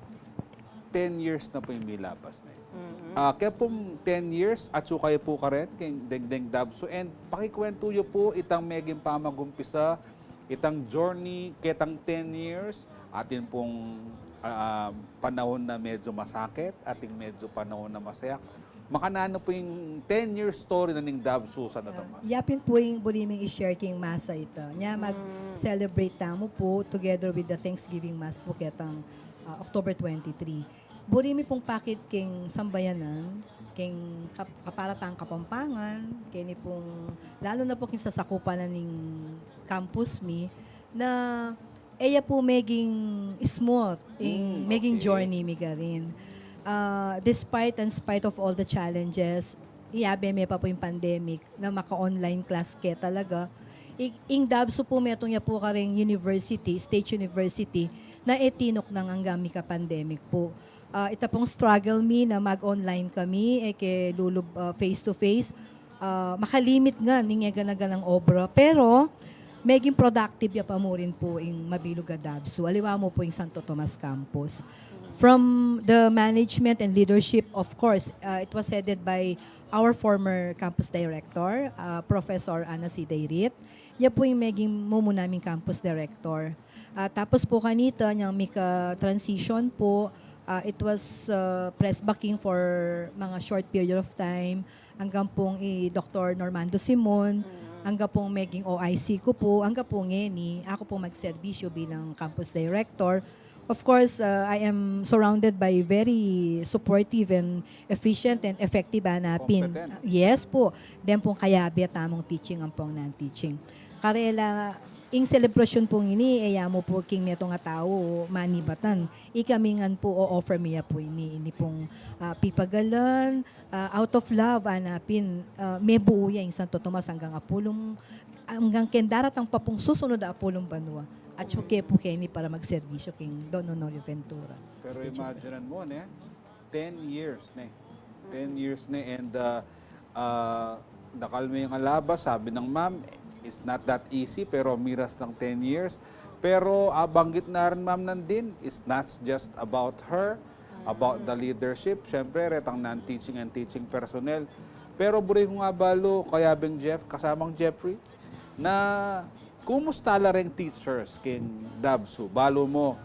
ten years na po yung milabas na yun. Ah, kaya pong ten years, at sukay po ka rin, keng Dengdeng Dabsu, and pakikwentu yu po itang meging pamagumpisa, itang journey, ketang ten years, atin pong ah, panahon na medyo masakit, ating medyo panahon na masaya. Makananu po yung ten-year story na ning Dabsu Santo Tomas? Ya pin po ing buri ming i-share king masa ita. Nya mag-celebrate tamu po together with the Thanksgiving Mass po ketang ah, October twenty-three. Buri mi pong pakit king sambayanan, king kap- kaparatang Kapampangan, keni pong, lalo na po king sasakupan na ning campus mi, na e ya po meging smooth, ing, Mm, meging okay. journey mi karin. Ah, despite and spite of all the challenges, iyabe me pa po ing pandemic na maka-online class ke talaga. I- ing Dabsu po metung ya po karing university, state university, na e tinuknang anggang mika-pandemic po. Ah, ita pong struggle mi na mag-online kami, e ke lulub ah, face to face. Ah, makalimit nga ning e gana-ganang obra. Pero, meging productive ya pa mu rin po ing mabilug a Dabsu. Aliwa mu po ing Santo Tomas Campus. From the management and leadership, of course, ah, it was headed by our former campus director, ah, Professor Ana C. Dayrit. Ya po ing meging mumuna ming campus director. Ah, tapos po kanita, nyang mika-transition po, ah, it was ah, press backing for mga short period of time, anggang pong i Doktor Normando Simon, anggang pong meging O I C ku po, anggang pong ngeni, aku pong magserbisyo bilang campus director. Of course, ah, I am surrounded by very supportive and efficient and effective ana pin. Competent. Yes po. Den pong kayabe tamung teaching ampong non-teaching. Karela, ing selebrasyun pong ini, e ya mu po king metung a tau manibatan. Ikami ngan po o-offer mi ya po ini, ini pong ah, pipagalan, ah, out of love, ana pin, ah, mebuo ya ing Santo Tomas anggang apulung, anggang keng daratang pa pong susunud a apulung banua. At suke po keni para magserbisyo king Don Honorio Ventura. Pero imagine mo, ne? Ten years, ne? Ten years, ne? And uh, uh, dakal me ing alabas, sabi ng ma'am, it's not that easy, pero miras lang ten years. Pero abanggit na rin, ma'am, nandin, it's not just about her, about the leadership. Siyempre, retang non-teaching and teaching personnel. Pero buri ku nga balu, Kayabeng Jeff, kasamang Jeffrey, na kumusta la ring teachers king Dabsu? Balu mo,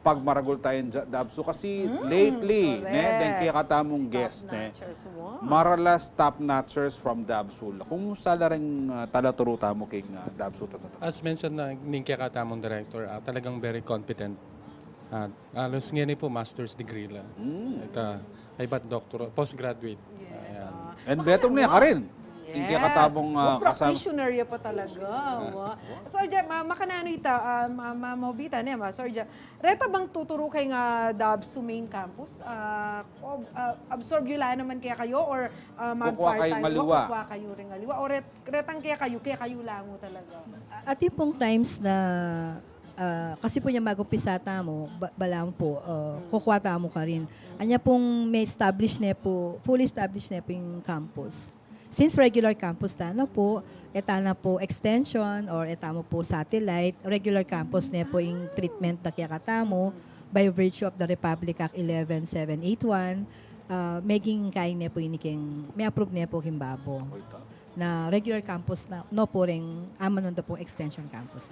pag maragul tayung Ja- Dabsu kasi lately, correct. Ne, deng kekatamung Top guest, ne, notchers, wow. maralas top notchers from Dabsu la. Kumusta la ring ah, talaturu tamu king ah, Dabsu Santo Tomas? As mentioned na ning kekatamung director, ah, talagang very competent. Ah, alos ngeni po master's degree la. Mm. At ah, ay ba't doctorate, postgraduate. Yes, Ayan. ah. And betong ne, karin. Yung kekatamung ah, kasama. Practitioner ya pa talaga. Wow. Sir Jeff, ma makananu ita, ah, ma ma maubita ne, ma Sir Jeff. Reta bang tuturu keng Dabsu main campus? Ah, ob- ah, absorb yu la naman kaya kayu or ah, mag Kukuha kayo part-time? ng aliwa. Kukuha kayu ring aliwa? Or ret- retang kaya kayu, kaya kayu la mu talaga? At yung pong times na, ah, kasi po niya mag-umpisa tamu, ba- balamu po, ah, kukuha tamu karin. Anya pong may establish ne po, fully established ne po yung campus. Since regular campus tana po, e tana po extension or e tamu po satellite, regular campus ne po yung treatment da kekatamu by virtue of the Republic Act eleven seven eight one, ah, meging kain ne po ini keng, may approve ne po keng babo. Oy, ta- Na regular campus na, no po ring amanun da pong extension campus.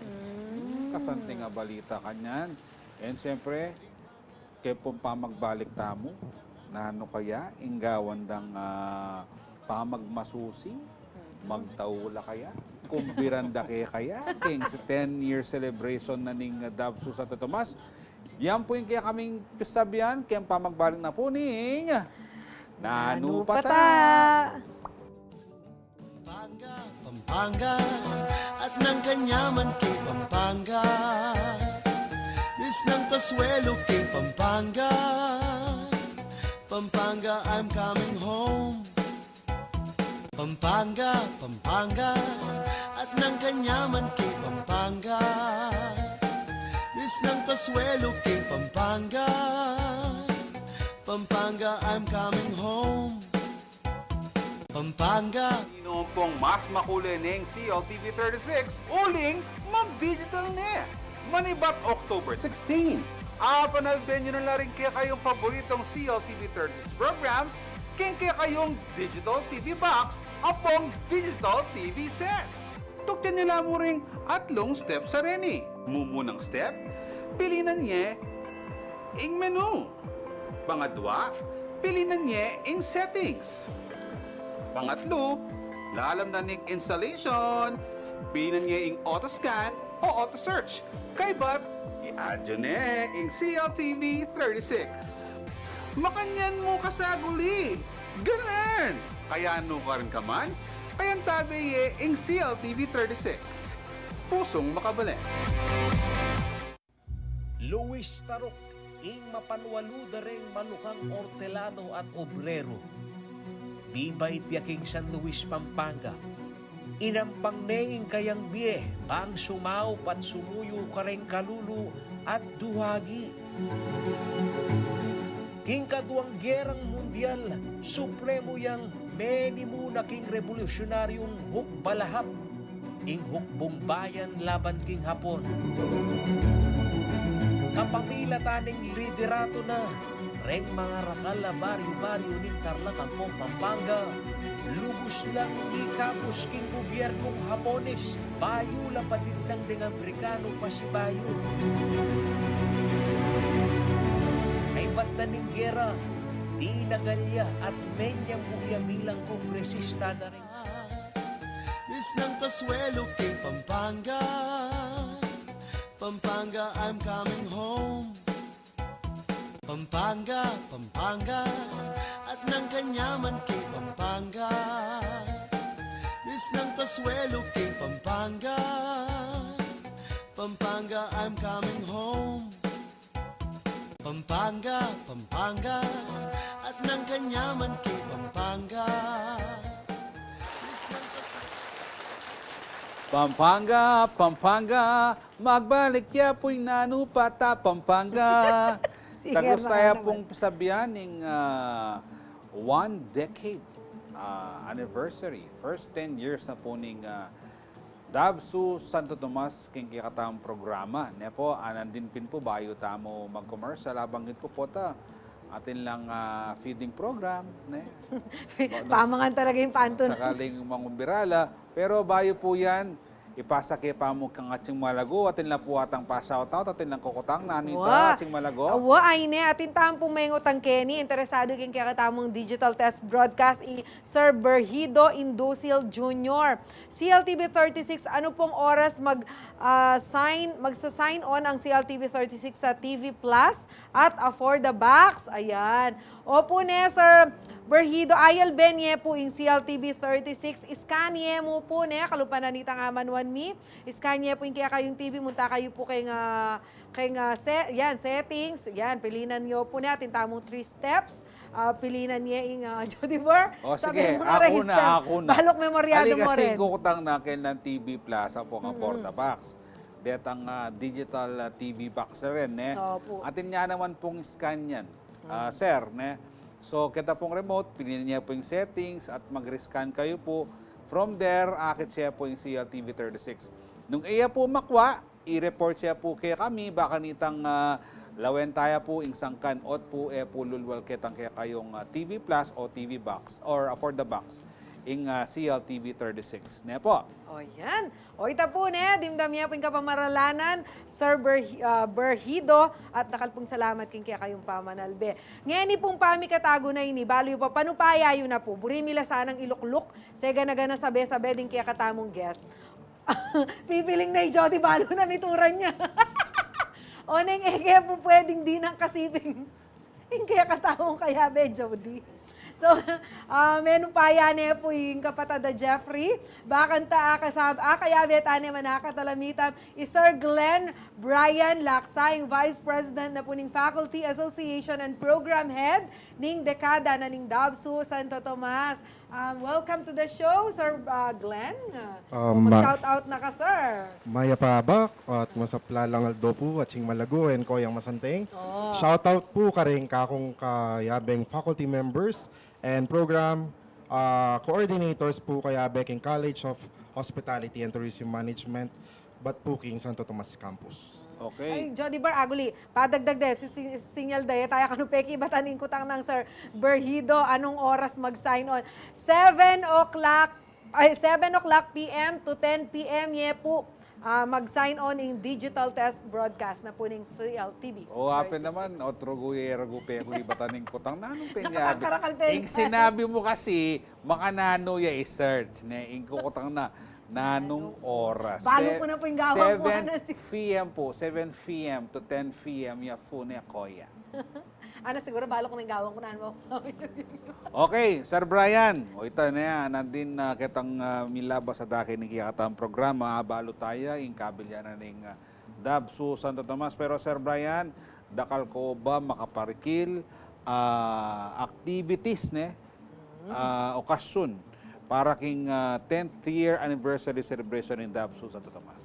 Kasanting a balita kanyan. And siyempre, keng pung pamagbalik tamu, nanu kaya ing gawan dang ah, pamagmasusi, magtaula kaya, kumbiran da ke kaya, keng sa ten-year celebration na ning Dabsu Santo Tomas. Yan po yung kaya kaming pisabihan, keng pamagbalik na po ning Nanu Pata! Pampanga, Pampanga, at ng kanyaman kay Pampanga. Miss ng Kasuelo king Pampanga, Pampanga, I'm coming home. Pampanga, Pampanga, at nang kanyaman king Pampanga. Miss ng kasuelo king Pampanga, Pampanga, I'm coming home. Pampanga. Sino pong mas makule neng C L T V thirty-six, uling mag-digital ne. Manibat October sixteen, apanalben yu na la ring kekayung paboritong C L T V thirty-six programs king kekayung digital T V box ampong digital T V sets. Tukyan yu la mu ring atlung steps a reni. Mumunang step, pilinan ye ing menu. Pangadwa, pilinan ye ing settings. Pangatlu, lalam na ning installation, pilinan ye ing auto scan o auto search. Kaybat, i-add yu ne ing C L T V thirty-six. Makanyan mu kasaguli. Ganun! Kaya nukarin ka man, kayantabe ye ing C L T V thirty-six. Pusung makabalen. Luis Taruk, ing mapanwalu da reng malukang ortelado at obrero. Bibait ya king San Luis, Pampanga. Inampang ne ing kayang bie, bang sumaup at sumuyu kareng kalulu at duhagi. King kaduang gerang mundial, supremu yang menimu na king rebolusyunaryung hukbalahap, ing hukbong bayan laban king Hapon. Kapamilatan ning liderato na reng mangarakal a baryu-baryu ning Tarlac ampong Pampanga, lubus lang ikapus king gubyernung Hapones, bayu la patindang deng Amerikanu pasibayu. Kaybat na ning gera, tinagal ya at menyambu ya bilang kongresista da ring Miss ng kasuelo king Pampanga, Pampanga, I'm coming home. Pampanga, Pampanga, at nang kanyaman king Pampanga. Miss ng kasuelo king Pampanga, Pampanga, I'm coming home. Pampanga, Pampanga, at nang kanyaman king Pampanga. Miss ng kasuelo Pampanga, Pampanga, magbalik ya pu ing nanu pa ta Pampanga. Sige, taglus taya pung sabyan ing, ah, one decade, ah, anniversary. First ten years na pu ning, ah, Dabsu Santo Tomas king kekatamung programa. Ne pu, ah, nandin pin pu bayu tamu mag-commercial, abanggit ku pu ta atin lang, ah, feeding program, ne? Pamangan talaga ing pantun. Sakaling mangumbira la. Pero bayu pu yan, ipasa ke pa mu kang Atsing Malago, atin la pu atang pa-shoutout, atin lang kukutang, nanu ita, Atsing Malago? Wa, ay ne, atin tamu pung mengutang keni, interesadu king kekatamung digital test broadcast, i Sir Berhido Indusil Junior. C L T V thirty-six, anu pung oras mag, ah, sign, magsa-sign on ang C L T V thirty-six sa T V Plus at Afford the Box? Ayan. Opu ne, Sir Berhido, ayalbe ne pu ing C L T V thirty-six, scan ye mu pu ne, kalupa na nitang amanuan mi, scan ye pu ing kekayung T V, munta kayu pu keng, ah, keng, ah, se-, yan, settings, yan, pilinan yu pu ne, atin tamung three steps, ah, pilinan ye ing, ah, Jody Burr. O, sige, aku na, aku na. Baluk memoryadu mu rin. Ali kasi kukutang na keng T V Plus ampong Afford the Box. Detang, ah, digital, ah, T V box rin, ne? Opu. Atin ya naman pung scan yan, ah, sir, ne? So, keta pung remote, pilinan ye pu ing settings at mag-rescan kayu pu. From there, akit ye pu ing C L T V thirty-six. Nung e ya pu makwa, i-report ye pu kekami, baka nitang, ah, lawen taya pu ing sangkan ot pu e pu lulwal ketang kekayung, ah, T V Plus o T V Box or Afford the Box ing, ah, C L T V thirty-six. Ne pu? O, yan. O, ita pu, ne, dimdam ye pu ing kapamaralanan, Sir Berhi-, ah, Berhido, at dakal pung salamat king kekayung pamanalbe. Ngeni pung pamikatagu na ini, balu yu pa, panupaya yu na pu. Buri mi la sanang ilukluk, segana-gana sabe-sabe ding kekatamung guest. Pipiling na i Jody, balu na mituran ya. O neng, e ke pu pwedeng dinan kasiping ing kekatamung kayabe, Jody. So, ah, menupaya ne pu ing kapatad a Jeffrey. Bakanta akasab-, akayabe tane man akatalamita i Sir Glenn Brian Laksa, ing Vice President na pu ning Faculty Association and Program Head ning Dekada na ning DAVSU Santo Tomas. Um, welcome to the show, Sir, ah, Glenn. Ah, Um, ma- mag-shout out na ka, sir. Mayap a abak at masaplalang aldo pu, atsing malago, e ko yang masanting. Oh. Shout out pu karing kakung kayabeng faculty members and program, ah, coordinators pu kayabe king College of Hospitality and Tourism Management, bat pu king Santo Tomas Campus. Okay. Ay, Jody Bar, aguli, padagdag de, si, si, sinyal de, taya kanu peki, batan ing kutang nang Sir Berhido, anong oras mag-sign on? Seven o'clock, ay, seven o'clock P M to ten P M ye pu, ah, mag-sign on ing digital test broadcast na pu ning C L T V. O, ape naman, otro gu ye ragu pe ku ibatan ing kutang. Nanung penyabi? Nakakarakal pe. Ing sinabi mu kasi, makananu ya i-search, ne? Ing kutang na, nanung oras? Balu ko na pu ing gawang ku, seven P M pu, seven P M to ten P M ya pu ne koya. Ana, siguru balu ko na ing gawang ku, nanu. Okay, Sir Brian. O, ita na yan. Nandin na ketang, ah, milabas a dake ning kekatang programa, balu taya, ing kabilyanan ning, ah, DAVSU Santo Tomas. Pero, Sir Brian, dakal ko ba makaparikil, ah, activities, ne? Ah, okasyon para king, ah, tenth year anniversary celebration ning DAVSU Santo Tomas.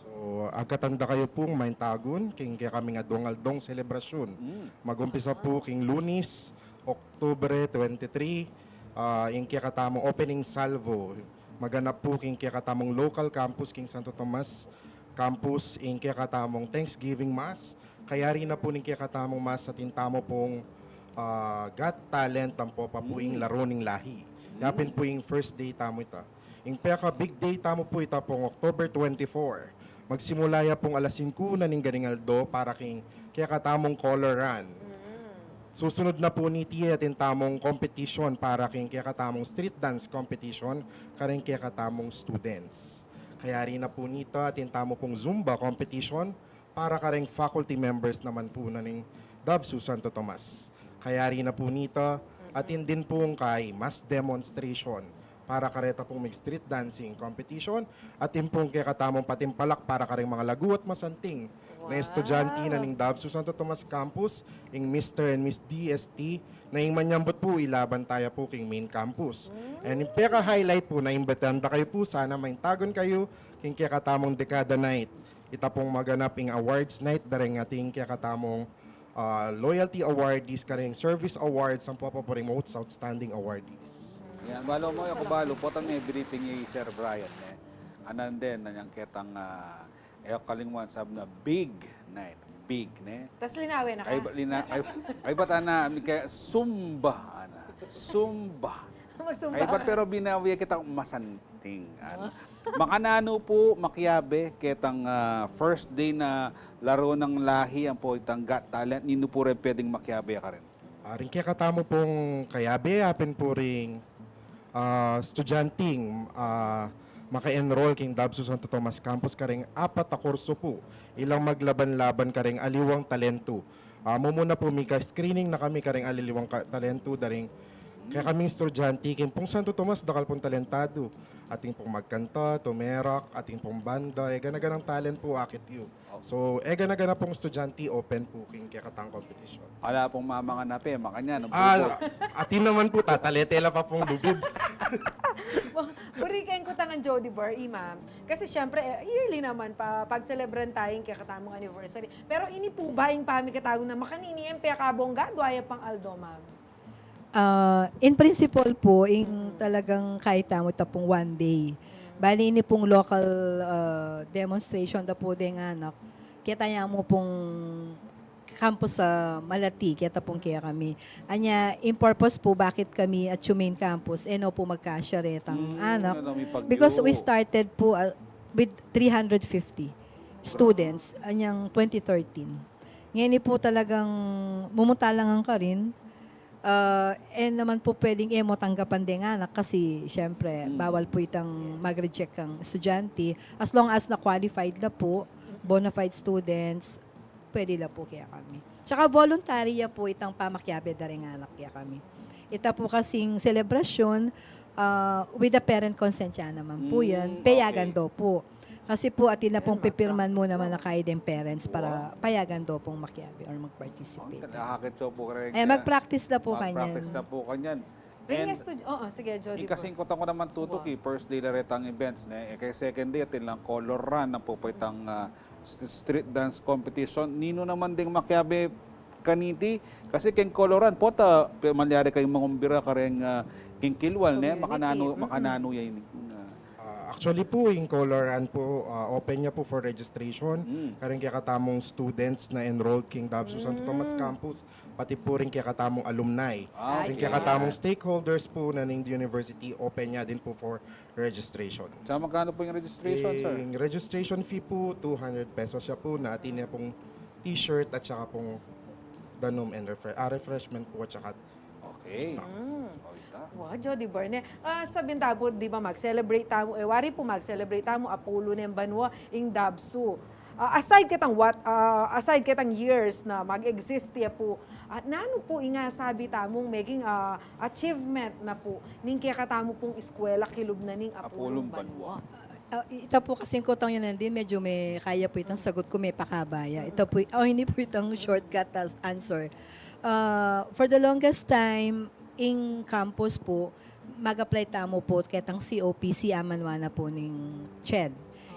So, agkatanda kayu pung maintagun king kekaming adwang-aldong selebrasyun. Mm. Mag-umpisa pu king Lunis, Oktubre twenty-three, ah, ing kekatamung opening salvo. Maganap pu king kekatamung local campus king Santo Tomas Campus ing kekatamung Thanksgiving Mass. Kayari na pu ning kekatamung mass atin tamu pung, ah, Got Talent, ampo pa pu ing Laro ning Lahi. Ya pin pu ing first day tamu ita. Ing peka-big day tamu pu ita pung October twenty-four. Magsimula ya pung alas singku na ning ganing aldo para king kekatamung color run. Susunud na pu niti atin tamung competition para king kekatamung street dance competition, karing kekatamung students. Kayari na pu nita atin tamu pung Zumba competition, para karing faculty members naman pu na ning DAVSU Santo Tomas. Kayari na pu nita, atin din pung kay mass demonstration para kareta pung mig-street dancing competition, atin pung kekatamung patimpalak para karing mangalagu at masanting na estudyante na ning DAVSU Santo Tomas Campus, ing Mister and Miss D S T, na ing manyambut pu ilaban taya pu king main campus. And ing peka-highlight pu, naimbitahan da kayu pu, sana maintagun kayu king kekatamung Dekada Night. Ita pung maganap ing awards night, daring atin kekatamung, ah, loyalty awardees, karing service awards, ampo pa pu ring most outstanding awardees. Yan, balu mu, aku balu, potang me-briefing i Sir Brian, ne? Anan din, anyang ketang, ah, e ku kalingwan, sab na big night, big, ne? Tas linawen na ka. Ay, ba, lina-, ay, ay, bata na, mi kaya Zumba, ana. Zumba. Mag-Zumba. Ay, ba, pero binawi kita masanting, ana. Makananu pu makiabe ketang, ah, first day na Laro ng Lahi, ampo itang Got Talent, ninu pu rin pwedeng makiabe karin? Ah, ring kekatamu pung kayabe, apin pu ring, ah, estudyanteng, ah, maka-enroll king DAVSU Santo Tomas Campus karing apat a kursu pu. Ilang maglaban-laban karing aliwang talentu. Ah, mumuna pu mika-screening na kami karing aliliwang ka-, talentu daring kekaming estudyante king pung Santo Tomas, dakal pung talentadu. Atin pung magkanta, tumerak, atin pung banda, e gana-ganang talent pu akit yu. So, e gana-gana pung estudyante, open pu king kekatang competition. Ala pung mamangan ape, makanyan, ang Ah, pugo. Atin naman pu, tatalete la pa pung lugud. Buri keng kutangan, Jody Bar, ima. Kasi siyempre, e, yearly naman pa, pagselebran tayo ing kekatamung anniversary. Pero ini pu ba ing pamikatagun na makanini ing pekabongga, adwa ya pang aldo, ma'am? Ah, in principle po, ing talagang kahit tamu tapung one day. Bali, ini pung local, ah, demonstration da po deng anak. Keta ya mu pung campus sa Malati, keta pung kekami. Anya, in purpose po, bakit kami at yung main campus, e no po magkasya retang anak. Because we started po, ah, with three hundred fifty students, anyang twenty thirteen. Ngayon po talagang mumuta lang ang karin. Ah, e naman po pwedeng e mo tanggapan deng anak kasi, siyempre, bawal po itang mag-reject ang estudyante. As long as na-qualified la po, bona fide students, pwede la po kekami. Tsaka voluntary ya po itang pamakiabe da ring anak kekami. Ita po kasing selebrasyon, ah, with the parent consent ya naman po yan. Mm, payagan okay daw po. Kasi po, atin na pong pipirman mu naman na kayi ding parents para payagan daw pong makiabe or mag-participate. Ang talahakit po kayo. Eh, mag-practice na po kanyan. Mag-practice na po kanyan. Bring us to, oo, sige, Jody. Kasing kuta ko naman tutuki, first day na retang events, ne? Eh, kay second day, atin lang color run, ang pupwetang, ah, st-, street dance competition. Ninu naman ding makiabe kaniti, kasi keng color run, pota, pe-, malyari kayung mangumbira kareng, ah, keng kilwal, ne? Community. Makananu, makananu ya ini. Ah, actually po, ing color run po, ah, open ya po for registration. Mm. Kareng kekatamung students na enrolled king DAVSU Santo Tomas Campus, pati po ring kekatamung alumni. Ah, okay. Ring kekatamung stakeholders po na ning university, open ya din po for registration. Tsaka magkano po yung registration, sir? Ing registration fee po, two hundred pesos ya po, na atin ya pong t-shirt at saka pong danum and refre-, ah, refreshment po at saka snacks. Okay. Mm. O, ita. Wa, Jody Bar, ne? Ah, sabyan ta po, di ba, mag-celebrate tamu, eh, wari po mag-celebrate tamu, apulu neng banua ing DAVSU. Ah, aside ketang what, ah, aside ketang years na mag-exist ya po, ah, nanu po ing masabi tamung meging, ah, achievement na po ning kekatamu pung eskwela kilub na ning apulung banua? Ah, ita po kasing kutang yan, Andy, medyo me-, kaya po itang sagot ku, mepakaba ya. Ita po, o, ini po itang shortcut as-, answer. Ah, for the longest time, ing campus po, mag-apply tamu po ketang C O P C, amanwa na po ning CHED.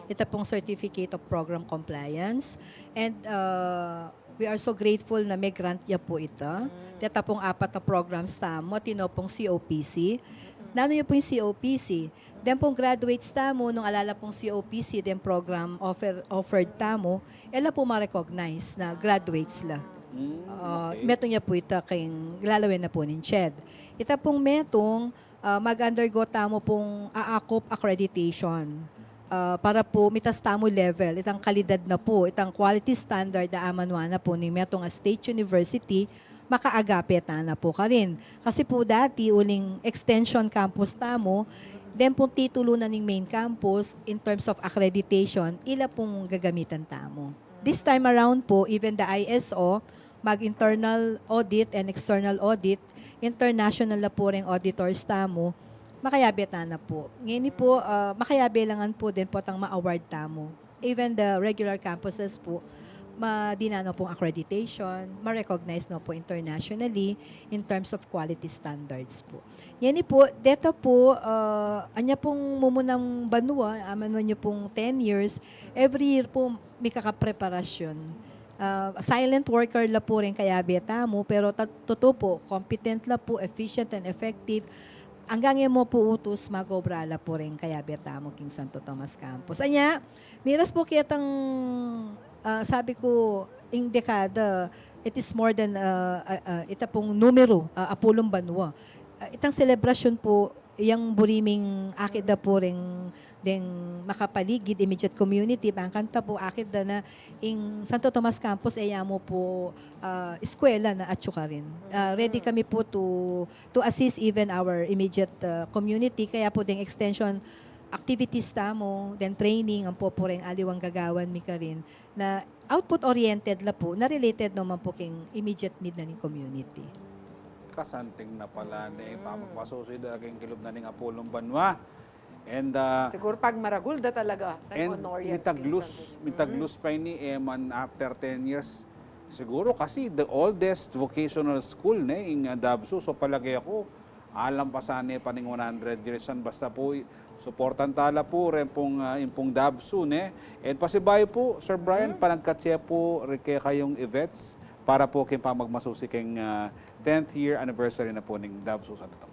Ita pong Certificate of Program Compliance. And, ah, we are so grateful na me-grant ya po ita. Deta pong apat na programs tamu, atin no pong C O P C. Nanu ya po ing C O P C? Deng pong graduates tamu, nung ala la pong C O P C deng program offer, offered tamu, e la po ma-recognize na graduates la. Mm, ah, okay. Metung ya po ita keng lalawen na po ning CHED. Ita pong metung, ah, mag-undergo tamu pung AACUP accreditation. Ah, para po mitas tamu level, itang kalidad na po, itang quality standard a amanwa na po ning metung a state university, makaagape ta na po karin. Kasi po dati, uling extension campus tamu, deng pong titulu na ning main campus, in terms of accreditation, ila pong gagamitan tamu. This time around po, even the I S O, mag-internal audit and external audit, international na po ring auditors tamu, makayabe ta na po. Ngeni po, ah, makayabe la ngan po deng potang ma-award tamu. Even the regular campuses po, ma-, dinan no pong accreditation, ma-recognize no po internationally in terms of quality standards po. Ngeni po, deta po, ah, anya pong mumunang banua, amanwa yu pong ten years, every year po, mika-preparasyon. Ah, silent worker la po ring kayabe tamu, pero ta-, tutu po, competent la po, efficient and effective. Anggang e mu po utus, mag-obra la po ring kayabe tamu king Santo Tomas Campus. Anya, miras po ketang, ah, sabi ku, ing dekada, it is more than, ah, ah, ah, ita pong numeru, ah, apulung banua. Ah, itang selebrasyon po, yang buri ming akit da po ring deng makapaligid, immediate community, bang kanita po akit da na ing Santo Tomas Campus, e ya mu po, ah, eskwela na atyu karin. Ah, ready kami po to, to assist even our immediate, ah, community. Kaya po deng extension activities tamu, deng training, ampo po ring aliwang gagawan mi karin na output-oriented la po, na related naman po king immediate need na ning community. Kasanting na pala ne, pamagmasusi da king kilub na ning apulung banua. And, ah, siguro pag maragul da talaga, and mitaglus, mitaglus pa ini, e man after ten years. Siguro kasi the oldest vocational school, ne, ing, ah, DAVSU. So, palage ku, alang pa sana pa ning one hundred years yan. Basta po, suportan ta la po rin pong, ah, ing pong DAVSU, ne. And pasibayu po, Sir Brian, panagkatse po rin kekayung events para po king pamagmasusi king, ah, tenth year anniversary na po ning DAVSU Santo Tomas.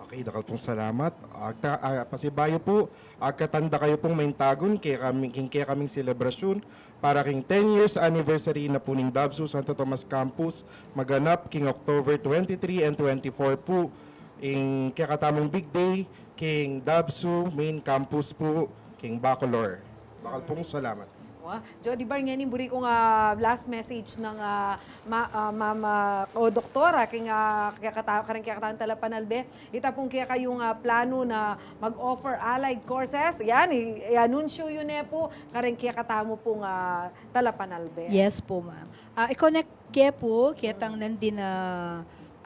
Okay, dakal pong salamat. Agta-, ah, pasibayu po, agkatan da kayu pong maintagun kekami, king kekaming selebrasyon para king ten years anniversary na po ning DAVSU Santo Tomas Campus, maganap king October twenty-three and twenty-four po, ing kekatamung big day king DAVSU main campus po, king Bacolor. Dakal pong salamat. Wa, Jody Bar, ngeni buri kung, ah, last message nang, ah, ma-, ah, mama o doktora, king, ah, kekata-, kareng kekatang talapanalbe, ita pong kekayung, ah, planu na mag-offer allied courses, yan, i-, i-anunsyo yu ne po, kareng kekatamu pong, ah, talapanalbe. Yes po, ma'am. Ah, i-connect ke po, ketang nandin na,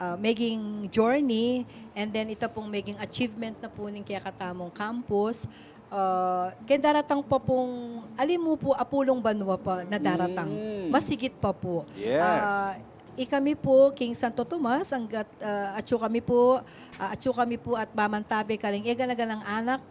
ah, meging journey, and then ita pung meging achievement na pu ning kekatamung campus. Ah, keng daratang pa pung ali mu pu apulung banua pa na daratang. Mm. Masigit pa pu. Yes. Ah, ikami pu, king Santo Tomas, anggat, ah, atsu kami pu, ah, atsu kami pu at mamantabe karing egana-ganang anak,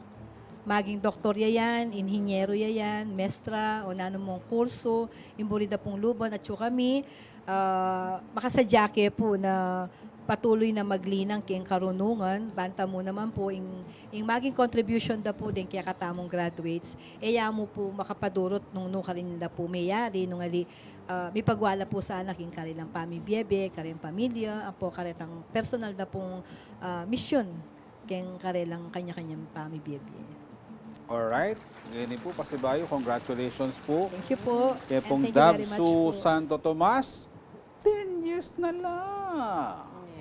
maging doktor ya yan, inhinyero ya yan, mestra, o nanu mung kursu, ing buri da pung luban, atsu kami, ah, makasadya ke pu na patuloy na maglinang king karunungan, banta mu naman pu ing, ing maging contribution da pu deng kekatamung graduates, e ya mu pu makapadurut nung nukarin da pu meyari, nung ali, ah, mipagwala pu sana king karelang pamibie-bie, karelang pamilya, ampo karetang personal da pung, ah, misyun keng karelang kanya-kanyang pamibie-bie. Alright. Ngeni pu, pasibayu, congratulations pu. Thank you po. Kaya pong Dabsu Santo Tomas, ten years na la.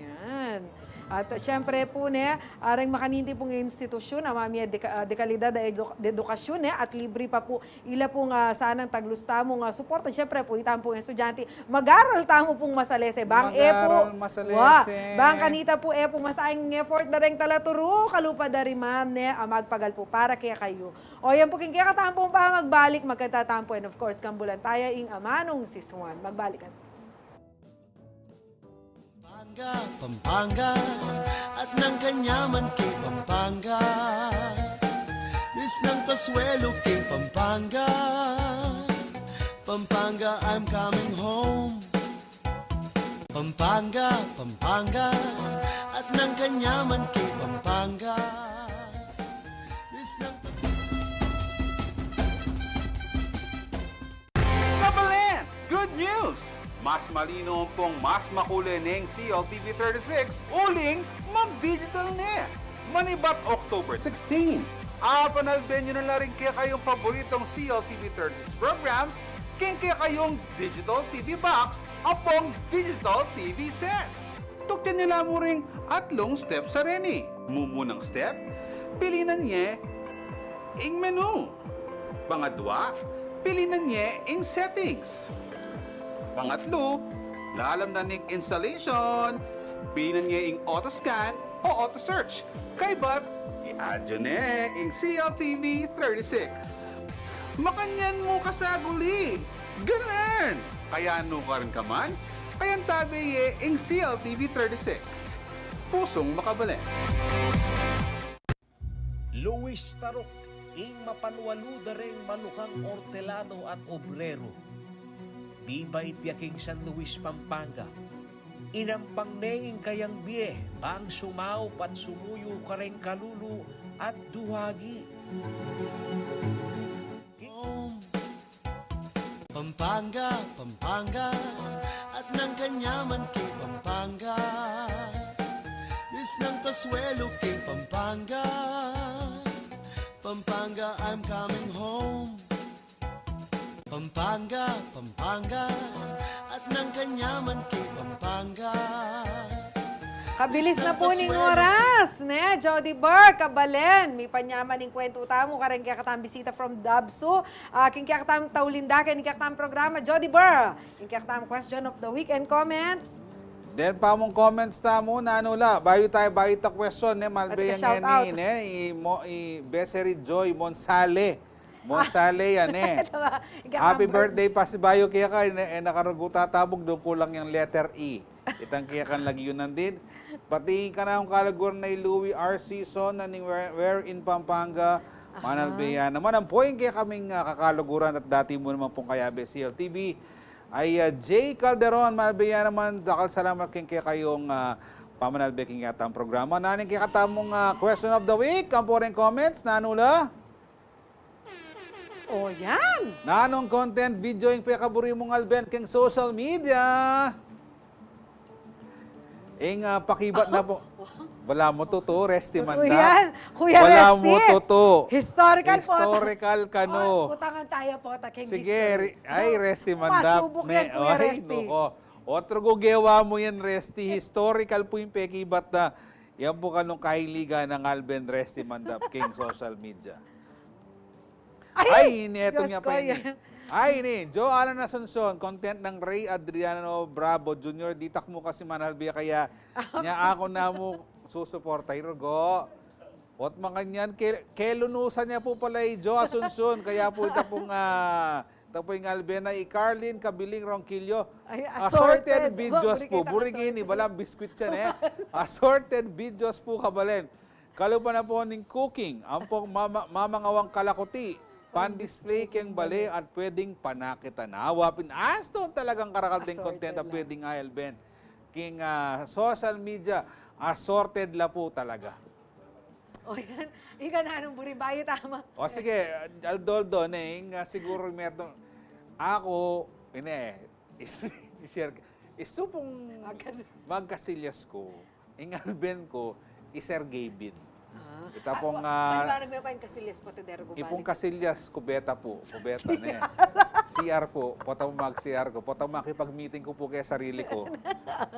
Yan. At, uh, siyempre po, ne, areng makanini pong institusyun, a mamie de, uh, de kalidad a edu-, de edukasyun, ne, at libre pa po ila pung, ah, sanang taglus tamung, ah, suporta. Siyempre pu, ita pung estudyante, mag-aral tamu pung masalese. Bang e pu, mag-aral masalese. Wa, bang kanita pu e pu masaing effort da reng talaturu, kalupa da ri ma'am, ne, a magpagal pu para kekayu. O yan pu king kekatamung pamagbalik, magkita tamu pu, and of course, kambulan taya ing amanung siswan. Magbalik kami. Pampanga, Pampanga, at nang kanyaman king Pampanga. Bis nang kasuelo king Pampanga, Pampanga, I'm coming home. Pampanga, Pampanga, at nang kanyaman king Pampanga. Bis nang Kabalen! Good news! Mas malino ampong mas makule neng C L T V thirty-six uling mag-digital ne. Manibat October sixteen, apanalben yu na la ring kekayung paboritong C L T V thirty-six programs king kekayung digital T V box ampong digital T V sets. Tukyan yu la mu ring atlung steps a reni. Mumunang step, pilinan ye ing menu. Pangadwa, pilinan ye ing settings. Pangatlu, lalam na ning installation, pilinan ye ing auto scan o auto search. Kaybat, i-add yu ne ing C L T V thirty-six. Makanyan mu kasaguli. Ganan! Kaya nukarin ka man, kayantabe ye ing C L T V thirty-six. Pusung makabalen. Luis Taruk, ing mapanwalu da reng malukang ortelano at obrero. Bibait ya king San Luis, Pampanga. Inampang ne ing kayang bie, bang sumaup at sumuyu kareng kalulu at duhagi. Pampanga, Pampanga, at nang kanyaman king Pampanga. Bis nang kasuelo king Pampanga, Pampanga, I'm coming home. Pampanga, Pampanga, at nang kanyaman king Pampanga. Kabilis na pu ning oras, ne? Jody Burr, kabalen, mipanyaman ing kwentu tamu kareng kekatang bisita from Dabsu. Ah, king kekatang taulindakan ning kekatang programa, Jody Burr. King kekatang question of the week and comments. Den pa mung comments tamu, nanu la, bayu tamu, bayu ta question, ne, malbe yang eni, ne, i, mo, i Beseri Joy Monsale. Monsale yan, eh. Happy birthday, pasibayu keka, e, e na karugu tatabug, dungkul lang yang letter E. Itang kekang lagyu nandin. Pati kanakung kaluguran a i Louie R. Season, na ning where, where in Pampanga, manalbe ya naman. Ampo ing kekaming, ah, kakaluguran at dati mu naman pung kayabe C L T V. Ay, ah, Jay Calderon, manalbe ya naman. Dakal salamat king kekayung, ah, pamanalbe king kekatang programa. Nanu ing kekatamung, ah, question of the week? Ampo reng comments, nanu la? O, yan. Nanung content video ing pekaburi mung alben king social media? Ing, ah, pakibat na pu. Balamu tutu, Resti Mandap. Yan, Kuya Resti. Balamu tutu. Historical po. Historical kanu. O, utangan taya po, ta king history. Sige, ay, Resti Mandap. Pasubuk yan, Kuya Resti. Ay, nuko. Otro gugewa mu yan, Resti. Historical pu ing pekibat na. Yan pu kanung kailigan nang alben, Resti Mandap, king social media. Ay, neto nya pa ini. Ay, ini, Jo Alan Asuncion, content nang Ray Adriano Bravo Junior, ditak mu kasi manalbi kaya nya aku na mu susuporta, irugo. Ot makanyan, ke, kelunusan nya pu pala i Jo Asuncion, kaya pu ita pung, ah, ita pu ing alben na i Carlin Cabiling Ronquillo. Ay, assorted. Assorted videos pu. Buri ke ini, assorted. Balang biskwit yan, e. Assorted videos pu, kabalen. Kalupa na pu ning cooking, ampong mama-, mamangawang kalakuti, pan-display keng bale at pwedeng panakit na. Wa pin, asto talagang karakal ding content a pwedeng alben. King, ah, social media, assorted la pu talaga. O yan, ika nanung buri bayu tama. O sige, Aldo-aldo, ne, ing, ah, siguro metung, aku, ine, is-, i-share, isu pung magkasilyas ku. Ing alben ku, i Sir Gavin. Ah. Ita pung, ah, paliwanag me pa ing kasilyas, pati deru gu balik. Ipung kasilyas, kubeta pu, kubeta, ne. C R pu, pota mu mag-C R ku, pota mu makipag-meeting ku pu keng sarili ku.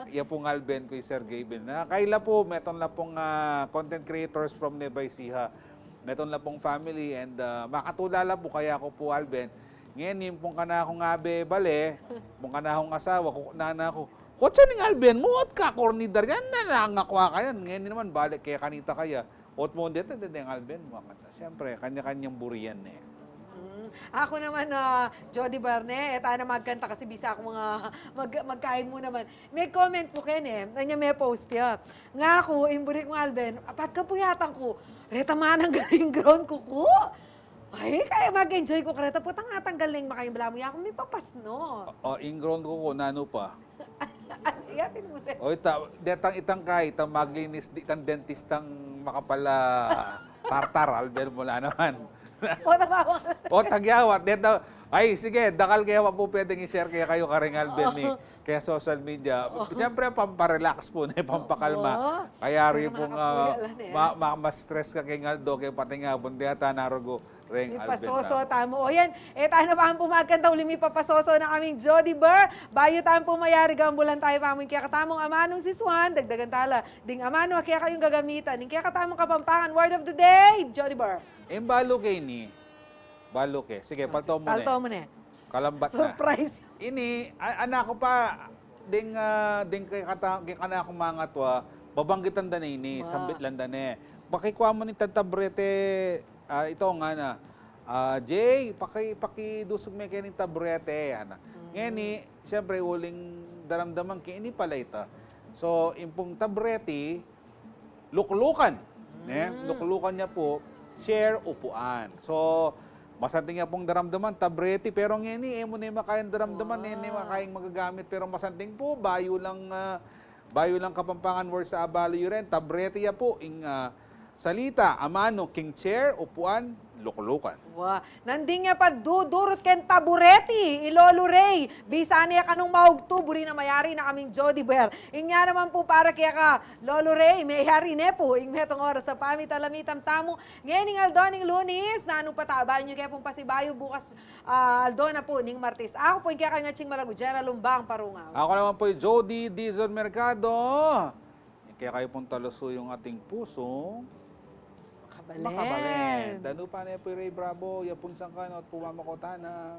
Iya pung alben ku, i Sir Gavin. Na, kaila pu, metung la pung, ah, content creators from Nueva Ecija. Metung la pung family and, ah, makatulala pu kaya ku pu alben. Ngeni, ipung kanakung abe bale, ipung kanakung asawa, kukutnan na ku, "Kutsa ning alben mu, ot kakornidar yan, nanangakwa ka yan." Ngeni naman, balik kaya kanita kaya. Ot mu, deta, deta ing alben mu. Siyempre, kanya-kanyang buri yan, e. Mm. Aku naman, ah, Jody Barne, e, tana magkanta kasi bisa aku mga mag-, magkain mu naman. Me comment ku keni, e, anya me post ya. Ngaku, ing buri kung alben, apat ka pu yatang ku, reta manang galing ground ku ku. Ay, kaya mag-enjoy ku kareta, potang atanggal na ing makain balamu, yaku mipapasno. O, ing ground ku ku, nanu pa? Yatin mu, sir. O, ita, detang itang ka, itang maglinis, di, itang dentistang makapal a tartar, alben mu la naman. O, tama. O, tagyawat, deta, ay, sige, dakal kaya pu pwedeng i-share kaya kayu karing alben mi. Oo. Kaya social media, oo, siyempre, pamparelax pu, ne, pampakalma. Oo. Kaya rin pung, ah, ma-, ma-, ma-stress ka keng aldo, kaya pati nga, bundi ata narugu, reng alben. Mipasoso tamu. O yan, e, tana pa pu magkanta, uli mipapasoso na kaming Jody Bar. Bayu tamu pu mayari, gambulan tamu pa mu ing kekatamung amanung si Swan, dagdagan tala ding amanu a kekayung gagamitan ing kekatamung Kapampangan word of the day, Jody Bar. Ing balu ke ini, balu ke. Sige, palto mu ne. Palto mu ne. Kalambat na. Surprise. Ini, a-, anak ku pa, ding, ah, ding kekata-, kekanaku mangatua, babanggitan da ne ini, sambit la da ne. Pakikua mu ne itang tabrete, ah, ito ngana. Ah, Jay, paki-, pakidusug me keni ing tabrete, ana. Mm. Ngeni, siyempre, uling daramdaman ke, ini pala ita. So, ing pung tabrete, luklukan. Ne? Mm. Luklukan ya pu, chair, upuan. So, masanting ya pung daramdaman, tabrete, pero ngeni, e mu ne makayang daramdaman, e, e mu ne makayang magagamit, pero masanting pu, bayu lang, ah, bayu lang Kapampangan words a abalu yu rin, tabrete ya pu, ing, ah, salita amanu king chair, upuan, luklukan. Wa, nandin ya pa dudurut keng tabureti i Lolo Ray. Bisa ne kanung maugtu, buri na mayari na kaming Jody Bar. Inya naman pu para keka Lolo Ray, meyari ne pu ing metung oras a pamitalamitan tamu ngening aldo ning Lunis. Nanu pa ta, bayu yu ke pung pasibayu, bukas, ah, aldo na pu ning Martes. Aku pu ing kekayung atsing malagu, Jenna Lumbang Parungaw. Aku naman pu i Jody Dizon Mercado. Ing kekayu pung talusuyung ating pusung makabalen. Makabalen. Danu pa ne pu i Ray Bravo, ya pung sangkan, ot pumamako tana.